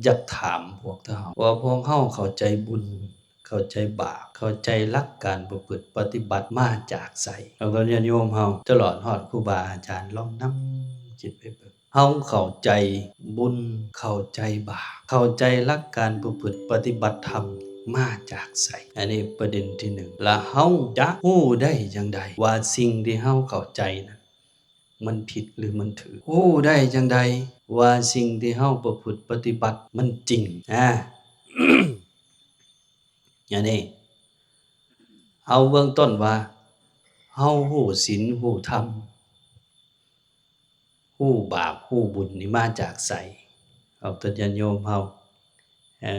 ຢາກຖາມພວກເຮົາວ່າ ພວກເຮົາເຂົ້າໃຈບຸນ ເຂົ້າໃຈບາບ ເຂົ້າໃຈຫຼັກການປະພຶດປະຕິບັດມາຈາກໃສ? ເອົາ ຍາດໂຍມເຮົາ ຕະຫຼອດຮອດຄູບາອາຈານ ລອງນຳຈິດໄປເບິ່ງ ເຮົາເຂົ້າໃຈບຸນ ເຂົ້າໃຈບາບ ເຂົ້າໃຈຫຼັກການປະພຶດປະຕິບັດທຳມາຈາກໃສ? ອັນນີ້ປະເດັນທີໜຶ່ງ. ລະເຮົາຈະຮູ້ໄດ້ຈັ່ງໃດວ່າສິ່ງທີ່ເຮົາເຂົ້າໃຈນັ້ນ ມັນຜິດຫຼືມັນຖືກ? ຮູ້ໄດ້ຈັ່ງໃດວ່າສິ່ງທີ່ເຮົາປະພຶດປະຕິບັດມັນຈິງ? ອາ ອັນນີ້ ເຮົາເບື້ອງຕົ້ນວ່າ ເຮົາຮູ້ສິນຮູ້ທຳ ຮູ້ບາບຮູ້ບຸນນີ້ມາຈາກໃສ? ເອົາ ຍາດໂຍມເຮົາ ເອີ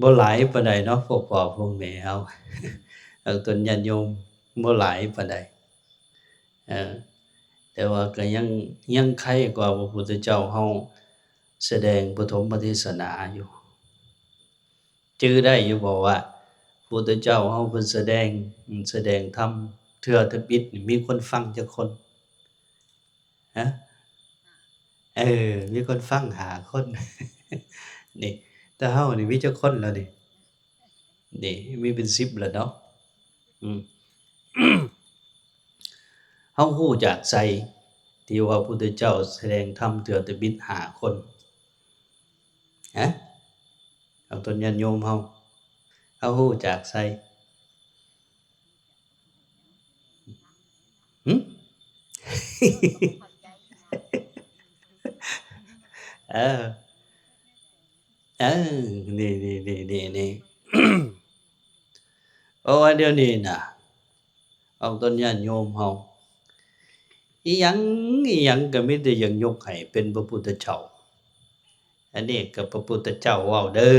ບໍ່ຫຼາຍປານໃດເນາະ ພວກພໍ່ພວກແມ່ເຮົາ ເອີ ຍາດໂຍມບໍ່ຫຼາຍປານໃດ ເອີ ແຕ່ວ່າກໍຍັງ ຍັງໄຄກວ່າພະພຸດທະເຈົ້າເຮົາສະແດງປະຖົມມະເທດສະໜາຢູ່. ຈື່ໄດ້ຢູ່ບໍ່ວ່າ ພຸດທະເຈົ້າເຮົາເພິ່ນສະແດງ ສະແດງທຳເທື່ອທຳອິດນີ້ ມີຄົນຟັງຈັກຄົນ? ຮະ? ເອີ ມີຄົນຟັງຫ້າຄົນ ນີ້ ແຕ່ເຮົານີ້ມີຈັກຄົນແລ້ວນີ້? ນີ້ ມີເປັນສິບແລ້ວເນາະ ອືມ ເຮົາຮູ້ຈາກໃສ ທີ່ວ່າພຸດທະເຈົ້າສະແດງທຳເທື່ອທຳອິດຫ້າຄົນ? ຮະ? ເອົາ ຍາດໂຍມເຮົາ ເຮົາຮູ້ຈາກໃສ? ຫຶ? ເອີ ເອີ ນີ້ ນີ້ ນີ້ ນີ້ ນີ້ ເພາະວ່າດຽວນີ້ນະ ອອກຕົນຍາດໂຍມເຮົາ ອີ່ຫຍັງ ອີ່ຫຍັງກໍມີແຕ່ຢາກຍົກໃຫ້ເປັນພະພຸດທະເຈົ້າ. ອັນນີ້ກໍພະພຸດທະເຈົ້າເວົ້າເດີ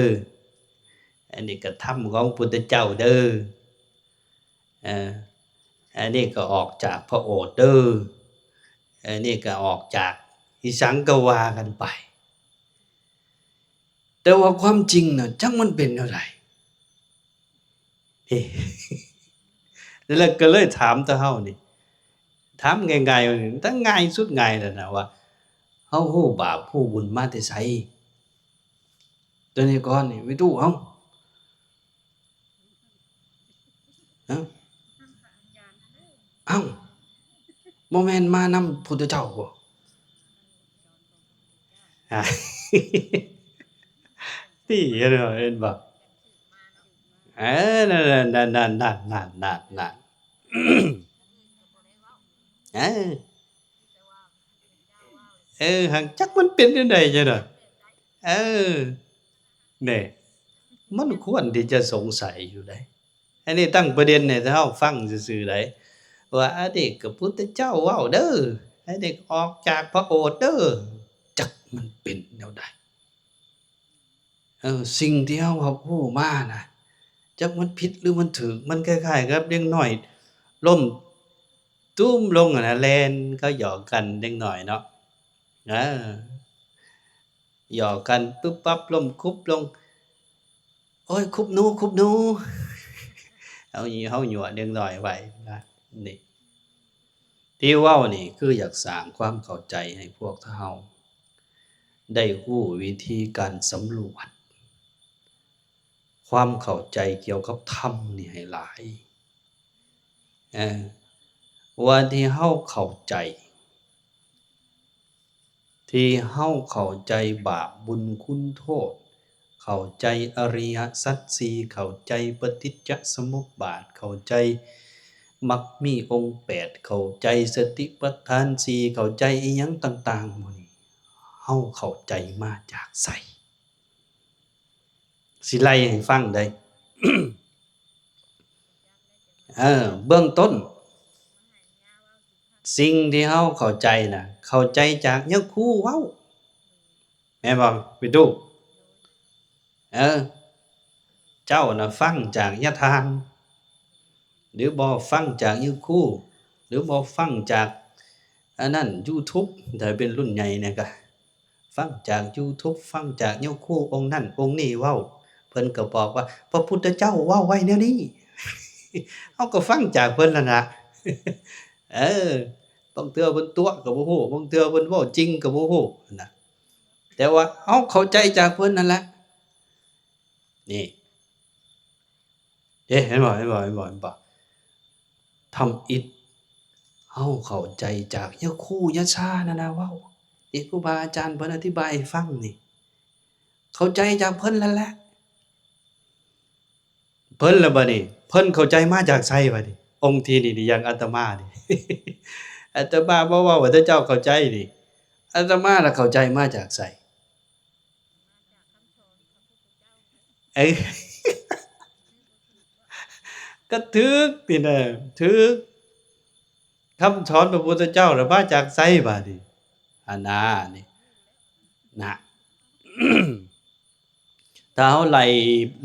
ອັນນີ້ກໍທຳຂອງພຸດທະເຈົ້າເດີ ເອີ ອັນນີ້ກໍອອກຈາກພະໂອດເດີ ອັນນີ້ກໍອອກຈາກອີ່ຫຍັງກໍວ່າກັນໄປ. ແຕ່ວ່າຄວາມຈິງນະ ຈັກມັນເປັນແນວໃດ? ເອີ ແລ້ວກໍເລີຍຖາມແຕ່ເຮົານີ້ ຖາມງ່າຍໆ ທັງງ່າຍສຸດງ່າຍແລ້ວນະວ່າ ເຮົາຮູ້ບາບຮູ້ບຸນມາແຕ່ໃສ? ຕົວນີ້ກ່ອນນີ້ ໄປຕູ້ເອົາ ເອົ້າ ເອົ້າ ບໍ່ແມ່ນມານຳພຸດທະເຈົ້າບໍ? ຕິ ເຫັນບໍ່ ເຫັນບໍ່? ເອີ ນັ້ນໆ ເອີ ເອີ ຫາກຈັກມັນເປັນຈັ່ງໃດຈັ່ງນັ້ນ ເອີ ແນ່ ມັນຄວນທີ່ຈະສົງໄສຢູ່ໃດ໋. ອັນນີ້ຕັ້ງປະເດັນໃຫ້ເຮົາຟັງຊື່ໆໃດ໋ ວ່າອັນນີ້ກໍພຸດທະເຈົ້າເວົ້າເດີ ອັນນີ້ອອກຈາກພະໂອດເດີ ຈັກມັນເປັນແນວໃດ? ເອີ ສິ່ງທີ່ເຮົາຮັບຮູ້ມານະ ຈັກມັນຜິດຫຼືມັນຖືກ ມັນຄ້າຍໆກັບເດັກນ້ອຍລົ້ມຕຸ້ມລົງຫັ້ນນະ ແລ່ນ ເຂົາຫຍອກກັນເດັກນ້ອຍເນາະ ເອີ ຫຍອກກັນປຶບປັບ ລົ້ມຄຸບລົງ ໂອ້ຍ ຄຸບໜູ ຄຸບໜູ ເຮົາ ເຮົາຍົວະເດັກນ້ອຍໄວ້ນະ ນີ້ ທີ່ເວົ້ານີ້ຄືຢາກສ້າງຄວາມເຂົ້າໃຈໃຫ້ພວກເຮົາໄດ້ຮູ້ວິທີການສຳຫຼວດຄວາມເຂົ້າໃຈກ່ຽວກັບທຳນີ້ໃຫ້ຫຼາຍ ເອີ ວ່າທີ່ເຮົາເຂົ້າໃຈ ທີ່ເຮົາເຂົ້າໃຈບາບບຸນຄຸນໂທດ, ເຂົ້າໃຈອະລິຍະສັດສີ່, ເຂົ້າໃຈປະຕິດຈະສະມຸບບາດ, ເຂົ້າໃຈມັກມີອົງແປດ, ເຂົ້າໃຈສະຕິປັດຖານສີ່, ເຂົ້າໃຈອີ່ຫຍັງຕ່າງໆໝູ່ນີ້, ເຮົາເຂົ້າໃຈມາຈາກໃສ? ຊິໄລ່ໃຫ້ຟັງໄດ໋. ເອີ ເບື້ອງຕົ້ນ ສິ່ງທີ່ເຮົາເຂົ້າໃຈນະ ເຂົ້າໃຈຈາກຍາຄູເວົ້າ ແມ່ນບໍ່ ແມ່ຕູ້? ເອີ ເຈົ້ານະຟັງຈາກຍາທ່ານ ຫຼືບໍ່ ຟັງຈາກຍາຄູ ຫຼືບໍ່ ຟັງຈາກອັນນັ້ນ ຢູທູບ ຖ້າເປັນລຸ້ນໃຫຍ່ແດ່ກໍ ຟັງຈາກຢູທູບ ຟັງຈາກຍາຄູອົງນັ້ນອົງນີ້ເວົ້າ ເພິ່ນກໍບອກວ່າ ພະພຸດທະເຈົ້າເວົ້າໄວ້ແນວນີ້ ເຮົາກໍຟັງຈາກເພິ່ນຫັ້ນລະ ເອີ ບາງເທື່ອເພິ່ນຕົວະກໍບໍ່ຮູ້ ບາງເທື່ອເພິ່ນເວົ້າຈິງກໍບໍ່ຮູ້ນະ ແຕ່ວ່າເຮົາເຂົ້າໃຈຈາກເພິ່ນນັ້ນແຫຼະ. ນີ້ ເດ້ ເຫັນບໍ່ ເຫັນບໍ່ ເຫັນບໍ່ ເຫັນບໍ່? ທຳອິດ ເຮົາເຂົ້າໃຈຈາກຍາຄູຍາຊານັ້ນນະເວົ້າ ທີ່ຄູບາອາຈານເພິ່ນອະທິບາຍໃຫ້ຟັງນີ້ ເຂົ້າໃຈຈາກເພິ່ນນັ້ນແຫຼະ. ເພິ່ນລະບາດນີ້ ເພິ່ນເຂົ້າໃຈມາຈາກໃສບາດນີ້? ອົງທີ່ນີ້ນີ້ ຢ່າງອາດຕະມານີ້ ອາດຕະມາບໍ່ເວົ້າວ່າເຈົ້າເຂົ້າໃຈນີ້ ອາດຕະມາລະເຂົ້າໃຈມາຈາກໃສ? ເອີ ກໍຖືກນີ້ນະ ຖືກ ຄຳສອນພະພຸດທະເຈົ້າລະມາຈາກໃສບາດນີ້? ອັນນານີ້ນະ ຖ້າເຮົາໄລ່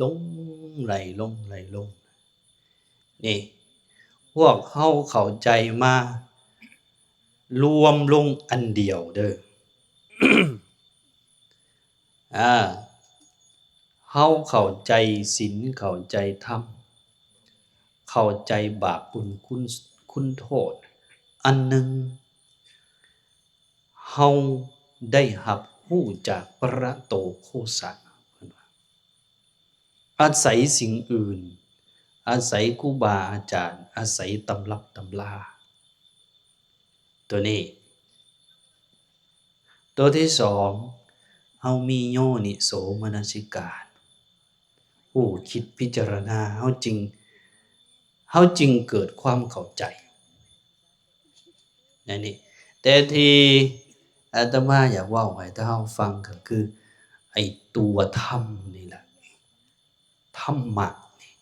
ລົງ ໄລ່ລົງ ໄລ່ລົງ ນີ້ ພວກເຮົາເຂົ້າໃຈມາລວມລົງອັນດຽວເດີ້. ອາ ເຮົາເຂົ້າໃຈສິນ ເຂົ້າໃຈທຳ ເຂົ້າໃຈບາບບຸນຄຸນ ຄຸນໂທດອັນໜຶ່ງ ເຮົາໄດ້ຮັບຮູ້ຈາກພະໂຕໂຄສະ ເພິ່ນວ່າ ອາໄສສິ່ງອື່ນ ອາໄສຄູບາອາຈານ ອາໄສຕຳລັບຕຳລາ ໂຕນີ້. ໂຕທີສອງ ເຮົາມີໂຍນິໂສມະນະສິການ ຮູ້ຄິດພິຈາລະນາ ເຮົາຈຶ່ງ ເຮົາຈຶ່ງເກີດຄວາມເຂົ້າໃຈ ອັນນີ້. ແຕ່ທີ່ອາດຕະມາຢາກເວົ້າໃຫ້ເຮົາຟັງກໍຄື ໄອ້ຕົວທຳນີ້ລະ ທຳມະນີ້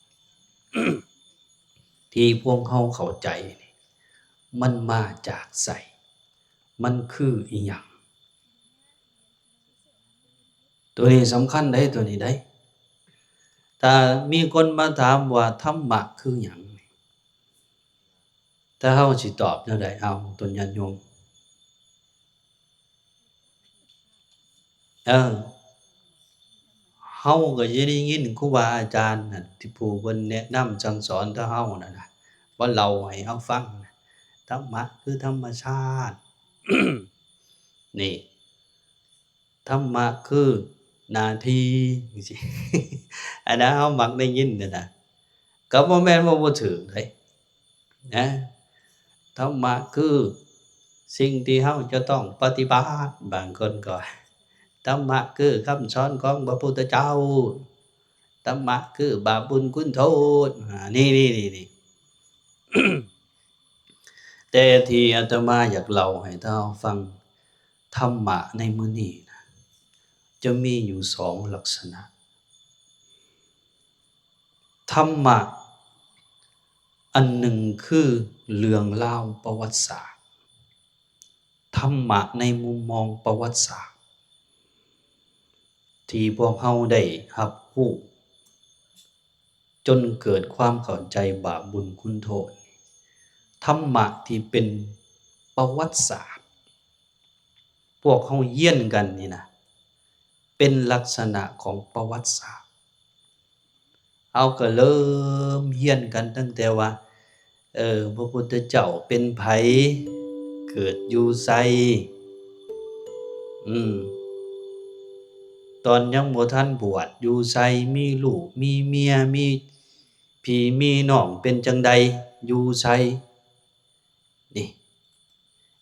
ທີ່ພວກເຮົາເຂົ້າໃຈນີ້ ມັນມາຈາກໃສ? ມັນຄືອີ່ຫຍັງ? ໂຕນີ້ສຳຄັນເດ້ ໂຕນີ້ເດ້. ຖ້າມີຄົນມາຖາມວ່າທຳມະຄືຫຍັງ? ຖ້າເຮົາຊິຕອບແນວໃດ? ເອົາ ຕົນຍາດໂຍມ ເອີ ເຮົາກໍຈະໄດ້ຍິນຄູບາອາຈານນັ້ນ ທີ່ຜູ້ເພິ່ນແນະນຳສັ່ງສອນຕໍ່ເຮົານັ້ນນະ ມາເລົ່າໃຫ້ເຮົາຟັງນະ ທຳມະຄືທຳມະຊາດ ນີ້ ທຳມະຄືໜ້າທີ່ ຈັ່ງຊີ້ ອັນນັ້ນເຮົາມັກໄດ້ຍິນນັ້ນນະ ກໍບໍ່ແມ່ນວ່າບໍ່ຖືກເດ້ນະ. ທຳມະຄືສິ່ງທີ່ເຮົາຈະຕ້ອງປະຕິບັດ, ບາງຄົນກໍ ທຳມະຄືຄຳສອນຂອງພະພຸດທະເຈົ້າ, ທຳມະຄືບາບບຸນຄຸນໂທດ. ອາ ນີ້ໆໆ ແຕ່ທີ່ອາດຕະມາຢາກເລົ່າໃຫ້ເຮົາຟັງ, ທຳມະໃນມື້ນີ້ນະ ຈະມີຢູ່ສອງລັກສະນະ. ທຳມະອັນໜຶ່ງຄືເລື່ອງລາວປະຫວັດສາດ, ທຳມະໃນມຸມມອງປະຫວັດສາດ ທີ່ພວກເຮົາໄດ້ຮັບຮູ້ ຈົນເກີດຄວາມເຂົ້າໃຈບາບບຸນຄຸນໂທດ. ທຳມະທີ່ເປັນປະຫວັດສາດ ພວກເຮົາຮຽນກັນນີ້ນະ ເປັນລັກສະນະຂອງປະຫວັດສາດ. ເຮົາກໍເລີ່ມຮຽນກັນຕັ້ງແຕ່ວ່າ ເອີ ພະພຸດທະເຈົ້າເປັນໃຜ? ເກີດຢູ່ໃສ? ອືມ ຕອນຍັງບໍ່ທັນບວດຢູ່ໃສ? ມີລູກມີເມຍ ມີພີ່ມີນ້ອງເປັນຈັ່ງໃດ? ຢູ່ໃສ? ນີ້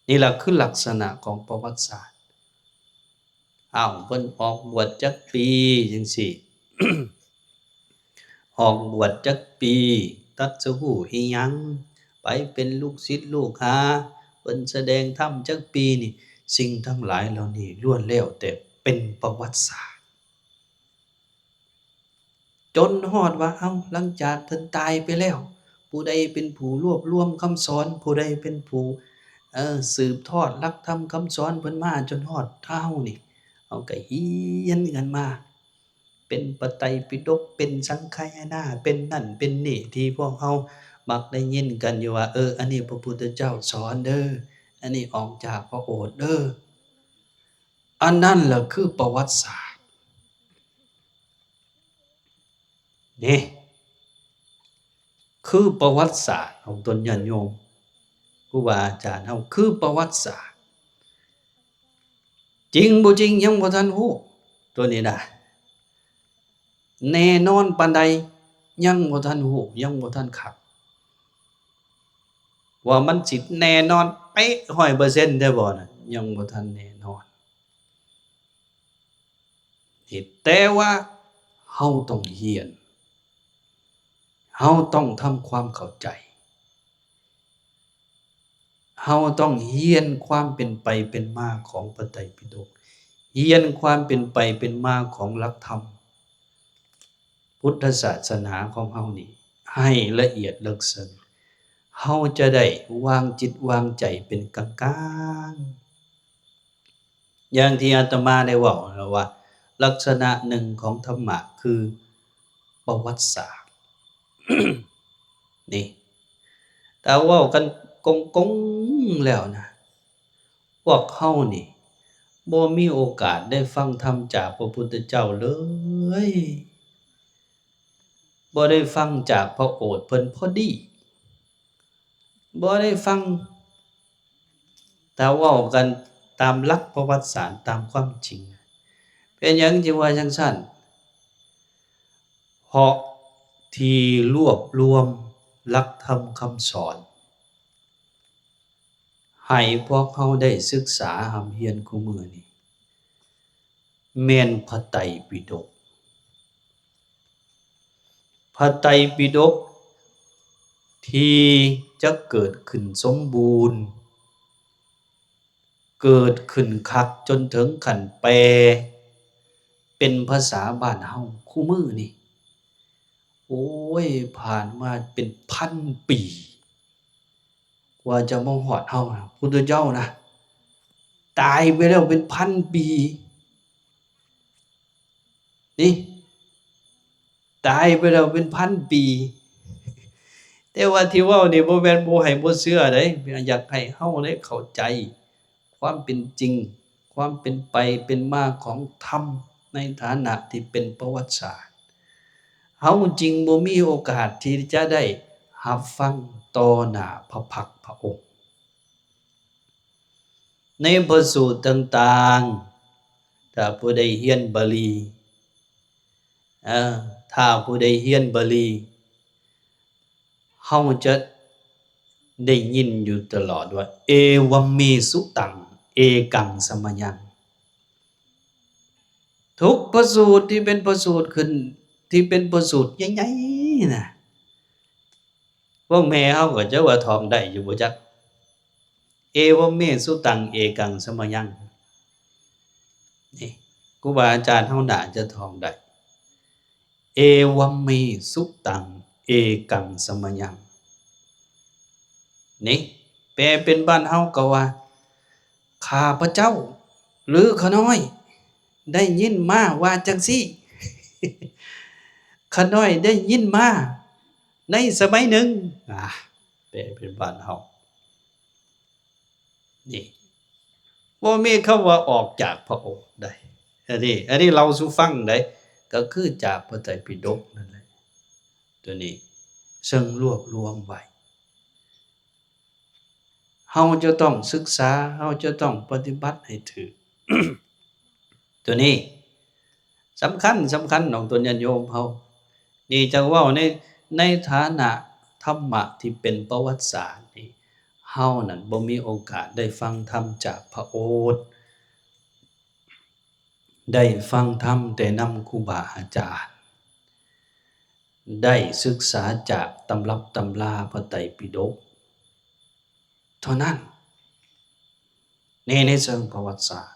ນີ້ລະຄືລັກສະນະຂອງປະຫວັດສາດ. ອ້າວ ເພິ່ນອອກບວດຈັກປີ ຈັ່ງຊີ້ ອອກບວດຈັກປີ ຕັດສະຮູ້ອີ່ຫຍັງ ໄປເປັນລູກສິດລູກຫາ ເພິ່ນສະແດງທຳຈັກປີນີ້ ສິ່ງທັງຫຼາຍເຫຼົ່ານີ້ລ້ວນແລ້ວແຕ່ເປັນປະຫວັດສາດ. ຈົນຮອດວ່າ ເອົ້າ ຫຼັງຈາກເພິ່ນຕາຍໄປແລ້ວ ຜູ້ໃດເປັນຜູ້ລວບລວມຄຳສອນ? ຜູ້ໃດເປັນຜູ້ ເອີ ສືບທອດຫຼັກທຳຄຳສອນເພິ່ນມາຈົນຮອດເຮົານີ້? ເຮົາກໍຮຽນກັນມາ ເປັນປະໄຕປິດົກ ເປັນສັງຄະຍານາ ເປັນນັ້ນເປັນນີ້ ທີ່ພວກເຮົາມັກໄດ້ຍິນກັນຢູ່ວ່າ ເອີ ອັນນີ້ພະພຸດທະເຈົ້າສອນເດີ້ ອັນນີ້ອອກຈາກພະໂອດເດີ້. ອັນນັ້ນລະຄືປະຫວັດສາດ. ນີ້ ຄືປະຫວັດສາດຂອງຕົນຍາດໂຍມ ຄູບາອາຈານເຮົາ ຄືປະຫວັດສາດ. ຈິງບໍ່ຈິງ ຍັງບໍ່ທັນຮູ້ ໂຕນີ້ນະ ແນ່ນອນປານໃດ ຍັງບໍ່ທັນຮູ້ ຍັງບໍ່ທັນຄັກ ວ່າມັນຊິແນ່ນອນເປະຮ້ອຍເປີເຊັນແທ້ບໍ່ນະ ຍັງບໍ່ທັນແນ່ນອນ. ເຮັດ ແຕ່ວ່າເຮົາຕ້ອງຮຽນ, ເຮົາຕ້ອງທຳຄວາມເຂົ້າໃຈ, ເຮົາຕ້ອງຮຽນຄວາມເປັນໄປເປັນມາຂອງພະໄຕປິດົກ, ຮຽນຄວາມເປັນໄປເປັນມາຂອງຫຼັກທຳ ພຸດທະສາສະໜາຂອງເຮົານີ້ໃຫ້ລະອຽດເລິກເຊິ່ງ, ເຮົາຈະໄດ້ວາງຈິດວາງໃຈເປັນກາງໆ. ຢ່າງທີ່ອາດຕະມາໄດ້ເວົ້າແລ້ວວ່າ ລັກສະນະໜຶ່ງຂອງທຳມະຄືປະຫວັດສາດ ນີ້ ຖ້າເວົ້າກັນກົງໆແລ້ວນະ ພວກເຮົານີ້ບໍ່ມີໂອກາດໄດ້ຟັງທຳຈາກພະພຸດທະເຈົ້າເລີຍ, ບໍ່ໄດ້ຟັງຈາກພະໂອດເພິ່ນພໍດີ, ບໍ່ໄດ້ຟັງ, ຖ້າເວົ້າກັນຕາມຫຼັກປະຫວັດສາດ ຕາມຄວາມຈິງ. ເປັນຫຍັງຈຶ່ງວ່າຈັ່ງຊັ້ນ? ເພາະທີ່ລວບລວມຫຼັກທຳຄຳສອນ ໃຫ້ພວກເຮົາໄດ້ສຶກສາຮ່ຳຮຽນຄູ່ມື້ນີ້ ແມ່ນພະໄຕປິດົກ. ພະໄຕປິດົກທີ່ຈະເກີດຂຶ້ນສົມບູນ, ເກີດຂຶ້ນຄັກຈົນເຖິງຂັ້ນແປເປັນພາສາບ້ານເຮົາຄູ່ມື້ນີ້. ໂອ້ຍ ຜ່ານມາເປັນພັນປີ ກວ່າຈະມາຮອດເຮົານະ, ພຸດທະເຈົ້ານະ ຕາຍໄປແລ້ວເປັນພັນປີ ນີ້ ຕາຍໄປແລ້ວເປັນພັນປີ. ແຕ່ວ່າທີ່ເວົ້ານີ້ບໍ່ແມ່ນບໍ່ໃຫ້ບໍ່ເຊື່ອເດ້, ຢາກໃຫ້ເຮົາໄດ້ເຂົ້າໃຈຄວາມເປັນຈິງ, ຄວາມເປັນໄປເປັນມາຂອງທຳໃນຖານະທີ່ເປັນປະຫວັດສາດ. ເຮົາຈຶ່ງບໍ່ມີໂອກາດທີ່ຈະໄດ້ຮັບຟັງຕໍ່ໜ້າພະພັກພະອົງ. ໃນພະສູດຕ່າງໆ ຖ້າຜູ້ໃດຮຽນບາລີ, ເອີ, ຖ້າຜູ້ໃດຮຽນບາລີ, ເຮົາຈະໄດ້ຍິນຢູ່ຕະຫຼອດວ່າ ເອວັມເມສຸຕັງ ເອກັງສະມະຍັງ. ທຸກພະສູດທີ່ເປັນພະສູດຂຶ້ນ, ທີ່ເປັນພະສູດໃຫຍ່ໆນະ, ພວກແມ່ເຮົາກໍຈັກວ່າທ່ອງໄດ້ຢູ່ບໍ່ຈັກ. ເອວັມເມສຸຕັງ ເອກັງສະມະຍັງ ນີ້ ຄູບາອາຈານເຮົາໜ້າຈະທ່ອງໄດ້. ເອວັມເມສຸຕັງ ເອກັງສະມະຍັງ ນີ້ ແປເປັນບ້ານເຮົາກໍວ່າ ຂ້າພະເຈົ້າ ຫຼື ຂ້ານ້ອຍ ໄດ້ຍິນມາວ່າຈັ່ງຊີ້. ຂ້ານ້ອຍໄດ້ຍິນມາໃນສະໄໝໜຶ່ງ. ອາ ແປເປັນບ້ານເຮົາ ນີ້ ບໍ່ມີຄຳວ່າອອກຈາກພະອົງໃດ. ອັນນີ້ ອັນນີ້ເລົ່າສູ່ຟັງໃດ, ກໍຄືຈາກພະໄຕປິດົກນັ້ນແຫຼະ. ຕົວນີ້ເຊິ່ງລວບລວມໄວ້. ເຮົາຈະຕ້ອງສຶກສາ, ເຮົາຈະຕ້ອງປະຕິບັດໃຫ້ຖືກ. ຕົວນີ້ສຳຄັນ, ສຳຄັນຂອງຕົນຍາດໂຍມເຮົາ. ນີ້ຈະເວົ້າໃນ, ໃນຖານະທຳມະທີ່ເປັນປະຫວັດສາດນີ້, ເຮົານັ້ນບໍ່ມີໂອກາດໄດ້ຟັງທຳຈາກພະໂອດ, ໄດ້ຟັງທຳແຕ່ນຳຄູບາອາຈານ, ໄດ້ສຶກສາຈາກຕຳລັບຕຳລາພະໄຕປິດົກເທົ່ານັ້ນ. ໃນ, ໃນເຊີງປະຫວັດສາດ.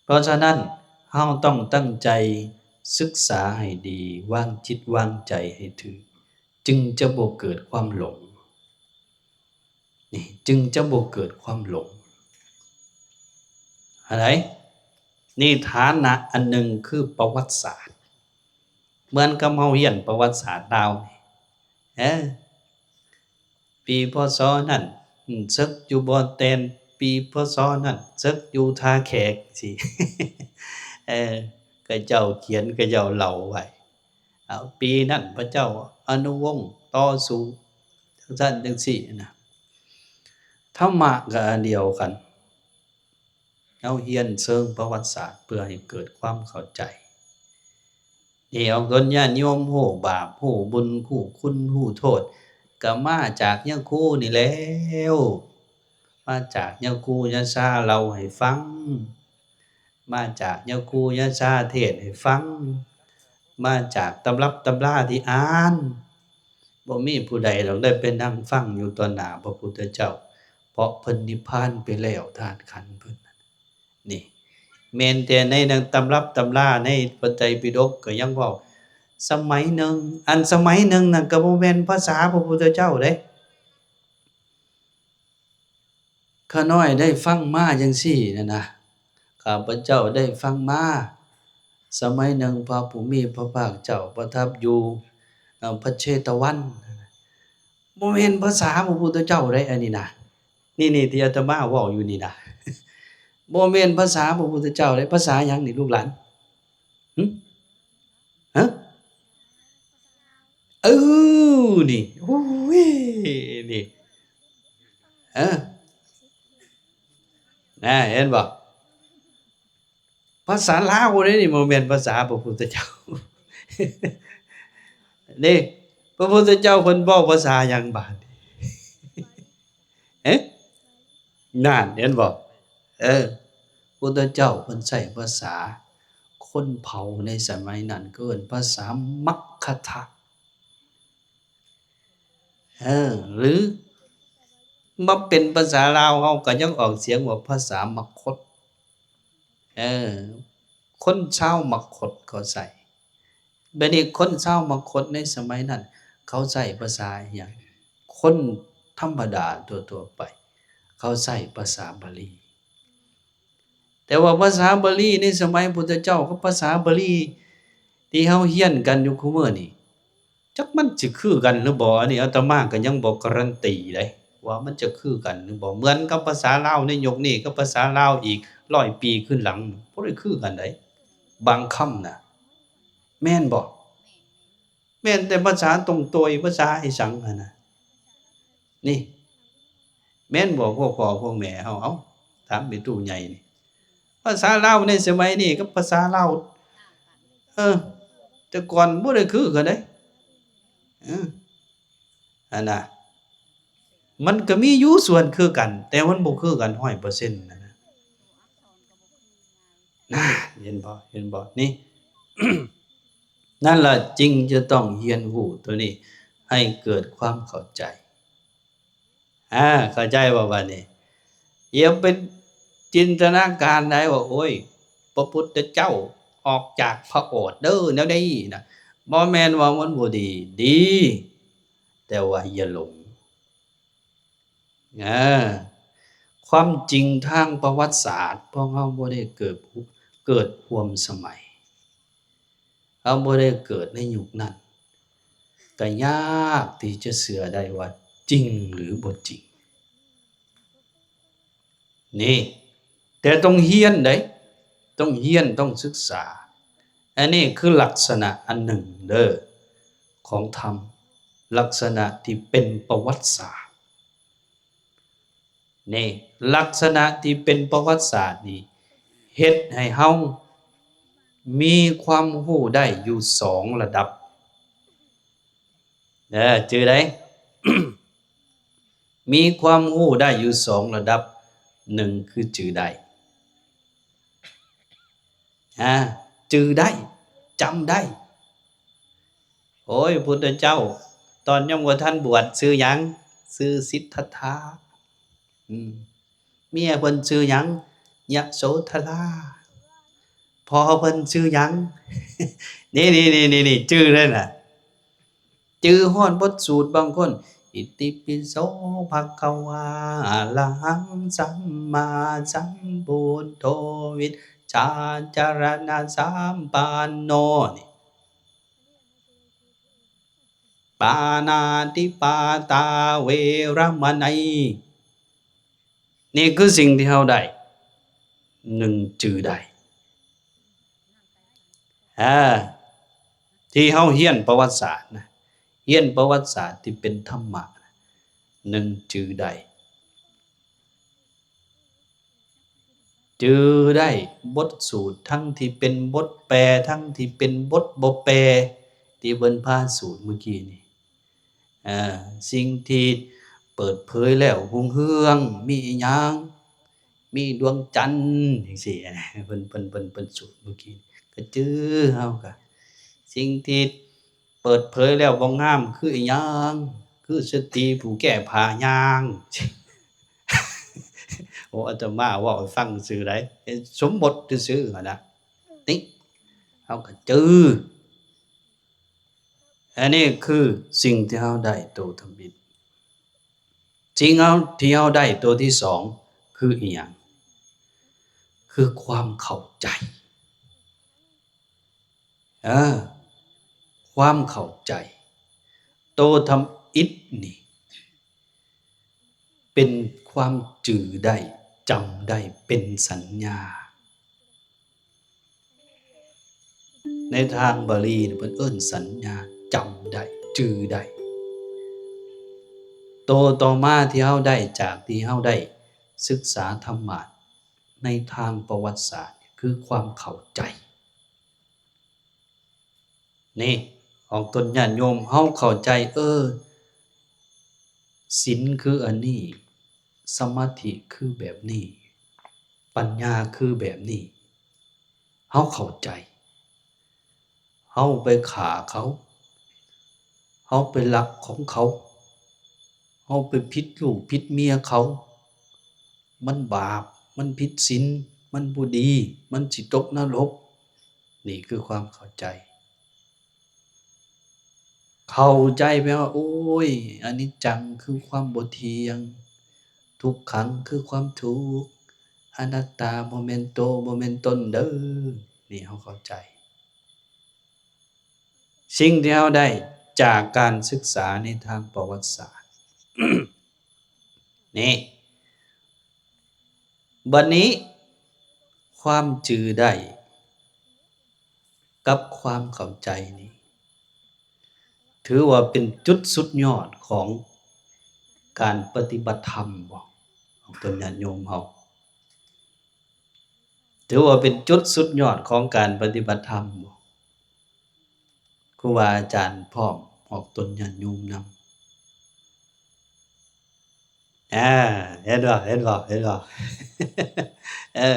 ເພາະສະນັ້ນ, ເຮົາຕ້ອງຕັ້ງໃຈສຶກສາໃຫ້ດີ, ວາງຈິດວາງໃຈໃຫ້ຖືກ, ຈຶ່ງຈະບໍ່ເກີດຄວາມຫຼົງ. ນີ້, ຈຶ່ງຈະບໍ່ເກີດຄວາມຫຼົງ. ອັນໃດ? ນີ້ຖານະອັນໜຶ່ງຄືປະຫວັດສາດ. ເໝືອນກັບເຮົາຮຽນປະຫວັດສາດລາວນີ້. ເອີ. ປີ ພ.ສ. ນັ້ນ ອືມ ເສິກຢູ່ບໍ່ແຕນ, ປີ ພ.ສ. ນັ້ນ ເສິກຢູ່ທ່າແຂກ ຊີ້ ເອີ ຂະເຈົ້າຂຽນ ຂະເຈົ້າເລົ່າໄວ້. ເອົາ ປີນັ້ນພະເຈົ້າອະນຸວົງຕໍ່ສູ້ ຈັ່ງຊັ້ນຈັ່ງຊີ້ນະ. ທຳມະກໍອັນດຽວກັນ. ເຮົາຮຽນເຊີງປະຫວັດສາດເພື່ອໃຫ້ເກີດຄວາມເຂົ້າໃຈ. ນີ້ ເອົາ ເອີ້ນຍາດໂຍມຮູ້ບາບ ຮູ້ບຸນ ຮູ້ຄຸນ ຮູ້ໂທດ ກໍມາຈາກຍາຄູນີ້ແລ້ວ. ມາຈາກຍາຄູຍາຊາເລົ່າໃຫ້ຟັງ, ມາຈາກຍາຄູຍາຊາເທດໃຫ້ຟັງ, ມາຈາກຕຳລັບຕຳລາທີ່ອ່ານ. ບໍ່ມີຜູ້ໃດດອກໄດ້ໄປນັ່ງຟັງຢູ່ຕໍ່ໜ້າພະພຸດທະເຈົ້າ, ເພາະເພິ່ນນິບພານໄປແລ້ວ, ທາດຂັນເພິ່ນ. ນີ້ ແມ່ນແຕ່ໃນໜັງຕຳລັບຕຳລາໃນພະໄຕປິດົກກໍຍັງເວົ້າ ສະໄໝໜຶ່ງ, ອັນສະໄໝໜຶ່ງນັ້ນກໍບໍ່ແມ່ນພາສາພະພຸດທະເຈົ້າເດ້. ຂ້ານ້ອຍໄດ້ຟັງມາຈັ່ງຊີ້ນະນະ, ຂ້າພະເຈົ້າໄດ້ຟັງມາ, ສະໄໝໜຶ່ງພະຜູ້ມີພະພາກເຈົ້າປະທັບຢູ່ ເອີ ພະເຊຕະວັນ. ບໍ່ແມ່ນພາສາພະພຸດທະເຈົ້າເດ້ ອັນນີ້ນະ. ນີ້ໆ ທີ່ອາດຕະມາເວົ້າຢູ່ນີ້ນະ ບໍ່ແມ່ນພາສາພະພຸດທະເຈົ້າເດ້. ພາສາຫຍັງນີ້ລູກຫຼານ? ຫຶ? ຮະ? ເອີ ນີ້ ໂອ້ຍ ນີ້ ເອີ ນະ ເຫັນບໍ່? ພາສາລາວເດ້ນີ້ ບໍ່ແມ່ນພາສາພະພຸດທະເຈົ້າ. ນີ້ ພະພຸດທະເຈົ້າເພິ່ນເວົ້າພາສາຫຍັງບາດນີ້? ເອີ ນັ້ນ ເຫັນບໍ່? ເອີ ພຸດທະເຈົ້າເພິ່ນໃຊ້ພາສາຄົນເຜົ່າໃນສະໄໝນັ້ນ ເອີ້ນພາສາມັກຄະທະ. ເອີ ຫຼືມາເປັນພາສາລາວເຮົາກໍຍັງອອກສຽງວ່າພາສາມະຄົດ. ເອີ ຄົນຊາວມະຄົດເຂົາໃຊ້. ບາດນີ້ຄົນຊາວມະຄົດໃນສະໄໝນັ້ນ ເຂົາໃຊ້ພາສາອີຫຍັງ? ຄົນທຳມະດາທົ່ວໆໄປ ເຂົາໃຊ້ພາສາບາລີ. ແຕ່ວ່າພາສາບາລີໃນສະໄໝພຸດທະເຈົ້າກັບພາສາບາລີທີ່ເຮົາຮຽນກັນຢູ່ຄູ່ມື້ນີ້ ຈັກມັນຊິຄືກັນຫຼືບໍ່? ອັນນີ້ອາດຕະມາກໍຍັງບໍ່ກາລັນຕີເດ້ ວ່າມັນຈະຄືກັນຫຼືບໍ່. ເໝືອນກັບພາສາລາວໃນຍຸກນີ້ກັບພາສາລາວອີກຮ້ອຍປີຄືນຫຼັງ ບໍ່ໄດ້ຄືກັນໃດ ບາງຄຳນະ ແມ່ນບໍ່? ແມ່ນແຕ່ພາສາຕົງໂຕຍ ພາສາອີສັງຫັ້ນນະ. ນີ້ ແມ່ນບໍ່ພວກພໍ່ພວກແມ່ເຮົາ? ເອົ້າ ຖາມແມ່ຕູ້ໃຫຍ່ນີ້ ພາສາລາວໃນສະໄໝນີ້ກັບພາສາລາວ ເອີ ແຕ່ກ່ອນບໍ່ໄດ້ຄືກັນເດ້. ເອີ ຫັ້ນນະ ມັນກໍມີຢູ່ສ່ວນຄືກັນ ແຕ່ມັນບໍ່ຄືກັນຮ້ອຍເປີເຊັນຫັ້ນນະ. ນະ ເຫັນບໍ່? ເຫັນບໍ່? ນີ້ ນັ້ນລະຈຶ່ງຈະຕ້ອງຮຽນຮູ້ໂຕນີ້ໃຫ້ເກີດຄວາມເຂົ້າໃຈ. ອາ ເຂົ້າໃຈບໍ່ບາດນີ້? ຢ່າໄປຈິນຕະນາການໄດ້ວ່າ ໂອ້ຍ ພະພຸດທະເຈົ້າອອກຈາກພະໂອດເດີ ແນວໃດນະ. ບໍ່ແມ່ນວ່າມັນບໍ່ດີ, ດີ, ແຕ່ວ່າຢ່າຫຼົງ. ເອີ ຄວາມຈິງທາງປະຫວັດສາດ ພວກເຮົາບໍ່ໄດ້ເກີດ ເກີດຮ່ວມສະໄໝ, ເຮົາບໍ່ໄດ້ເກີດໃນຍຸກນັ້ນ, ກະຍາກທີ່ຈະເຊື່ອໄດ້ວ່າຈິງຫຼືບໍ່ຈິງ. ນີ້ ແຕ່ຕ້ອງຮຽນເດ້, ຕ້ອງຮຽນ, ຕ້ອງສຶກສາ. ອັນນີ້ຄືລັກສະນະອັນໜຶ່ງເດີ ຂອງທຳ, ລັກສະນະທີ່ເປັນປະຫວັດສາດ. ນີ້ ລັກສະນະທີ່ເປັນປະຫວັດສາດນີ້ ເຮັດໃຫ້ເຮົາມີຄວາມຮູ້ໄດ້ຢູ່ສອງລະດັບ. ເອີ ຈື່ໄດ້ ມີຄວາມຮູ້ໄດ້ຢູ່ສອງລະດັບ, ໜຶ່ງຄືຈື່ໄດ້ ອາ ຈື່ໄດ້ ຈຳໄດ້. ໂອ້ຍ ພຸດທະເຈົ້າ ຕອນຍັງບໍ່ທັນບວດຊື່ຫຍັງ? ຊື່ສິດທັດຖາ. ອືມ ເມຍເພິ່ນຊື່ຫຍັງ? ຍະໂສທະລາ. ພໍ່ເພິ່ນຊື່ຫຍັງ? ນີ້ໆໆໆ ຈື່ເລີຍນະ. ຈື່ຮອດບົດສູດບາງຄົນ ອິຕິປິໂສ ພະຄະວາ ອະລະຫັງ ສຳມາສຳພຸດໂທ ວິດຊາຈາລະນະສຳປັນໂນ ນີ້ ປານາຕິປາຕາ ເວລະມະນີ. ນີ້ຄືສິ່ງທີ່ເຮົາໄດ້ ໜຶ່ງຈື່ໄດ້ ອາ ທີ່ເຮົາຮຽນປະຫວັດສາດນະ, ຮຽນປະຫວັດສາດທີ່ເປັນທຳມະນະ, ໜຶ່ງຈື່ໄດ້. ຈື່ໄດ້ບົດສູດ ທັງທີ່ເປັນບົດແປ ທັງທີ່ເປັນບົດບໍ່ແປ ທີ່ເພິ່ນພາສູດມື້ກີ້ນີ້. ເອີ ສິ່ງທີ່ເປີດເຜີຍແລ້ວຮຸ່ງເຮືອງ ມີອີ່ຫຍັງ? ມີດວງຈັນ ຈັ່ງຊີ້ ເພິ່ນ ເພິ່ນ ເພິ່ນ ເພິ່ນສູດມື້ກີ້ ກໍຈື່ ເຮົາກໍ ສິ່ງທີ່ເປີດເຜີຍແລ້ວບໍ່ງາມຄືອີ່ຫຍັງ? ຄືສະຕີຜູ້ແກ້ຜ້າຍ່າງ. ໂອ້ ອາດຕະມາເວົ້າໃຫ້ຟັງຊື່ໃດ ສົມມຸດຊື່ໆຫັ້ນນະ ຕິ ເຮົາກໍຈື່. ອັນນີ້ຄືສິ່ງທີ່ເຮົາໄດ້ໂຕທຳອິດ. ສິ່ງເຮົາ ທີ່ເຮົາໄດ້ໂຕທີສອງຄືອີ່ຫຍັງ? ຄືຄວາມເຂົ້າໃຈ. ເອີ ຄວາມເຂົ້າໃຈ. ໂຕທຳອິດນີ້ ເປັນຄວາມຈື່ໄດ້ ຈຳໄດ້ ເປັນສັນຍາ. ໃນທາງບາລີເພິ່ນເອີ້ນສັນຍາ ຈຳໄດ້ ຈື່ໄດ້. ໂຕຕໍ່ມາທີ່ເຮົາໄດ້ຈາກທີ່ເຮົາໄດ້ສຶກສາທຳມະໃນທາງປະຫວັດສາດ ຄືຄວາມເຂົ້າໃຈ. ນີ້ ອອກຕົນຍາດໂຍມ ເຮົາເຂົ້າໃຈ ເອີ ສິນຄືອັນນີ້ ສະມາທິຄືແບບນີ້ ປັນຍາຄືແບບນີ້ ເຮົາເຂົ້າໃຈ. ເຮົາໄປຂ້າເຂົາ ເຮົາໄປລັກຂອງເຂົາ ເຮົາໄປຜິດລູກຜິດເມຍເຂົາ ມັນບາບ ມັນຜິດສິນ ມັນບໍ່ດີ ມັນຊິຕົກນະລົກ. ນີ້ຄືຄວາມເຂົ້າໃຈ. ເຂົ້າໃຈແປວ່າ ໂອ້ຍ ອະນິດຈັງຄືຄວາມບໍ່ທ່ຽງ ທຸກຂັງຄືຄວາມທຸກ ອະນັດຕາບໍ່ແມ່ນໂຕ ບໍ່ແມ່ນຕົນເດີ. ນີ້ເຮົາເຂົ້າໃຈ ສິ່ງທີ່ເຮົາໄດ້ຈາກການສຶກສາໃນທາງປະຫວັດສາດ ນີ້ ບັດນີ້ ຄວາມຈື່ໄດ້ກັບຄວາມເຂົ້າໃຈນີ້ ຖືວ່າເປັນຈຸດສຸດຍອດຂອງການປະຕິບັດທຳບໍ່ ຂອງເພິ່ນຍາດໂຍມເຮົາ? ຖືວ່າເປັນຈຸດສຸດຍອດຂອງການປະຕິບັດທຳບໍ່? ຄູບາອາຈານພ້ອມ ອອກຕົນຍາດໂຍມນຳ. ອາ ເຫັນບໍ່ ເຫັນບໍ່ ເຫັນບໍ່? ເອີ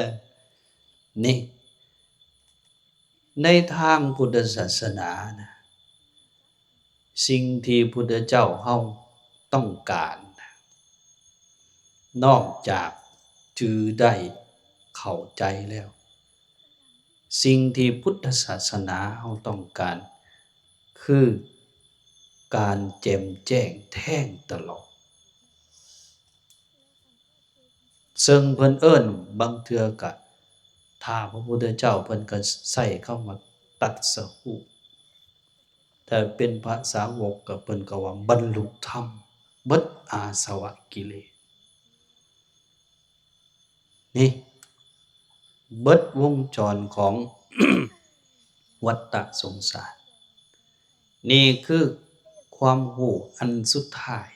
ນີ້ ໃນທາງພຸດທະສາສະໜານະ ສິ່ງທີ່ພຸດທະເຈົ້າເຮົາຕ້ອງການນະ ນອກຈາກຈື່ໄດ້ເຂົ້າໃຈແລ້ວ ສິ່ງທີ່ພຸດທະສາສະໜາເຮົາຕ້ອງການ ຄືການແຈ່ມແຈ້ງແທງຕະຫຼອດ ເຊິ່ງເພິ່ນເອີ້ນ ບາງເທື່ອກະ ຖ້າພະພຸດທະເຈົ້າເພິ່ນກະໃຊ້ຄຳວ່າຕັດສະຮູ້ ແຕ່ເປັນພະສາວົກກະເພິ່ນກະວ່າບັນລຸທຳ ເບິດອາສະວະກິເລດ. ນີ້ ເບິດວົງຈອນຂອງວັດຕະສົງສານ. ນີ້ຄືຄວາມຮູ້ອັນສຸດທ້າຍ.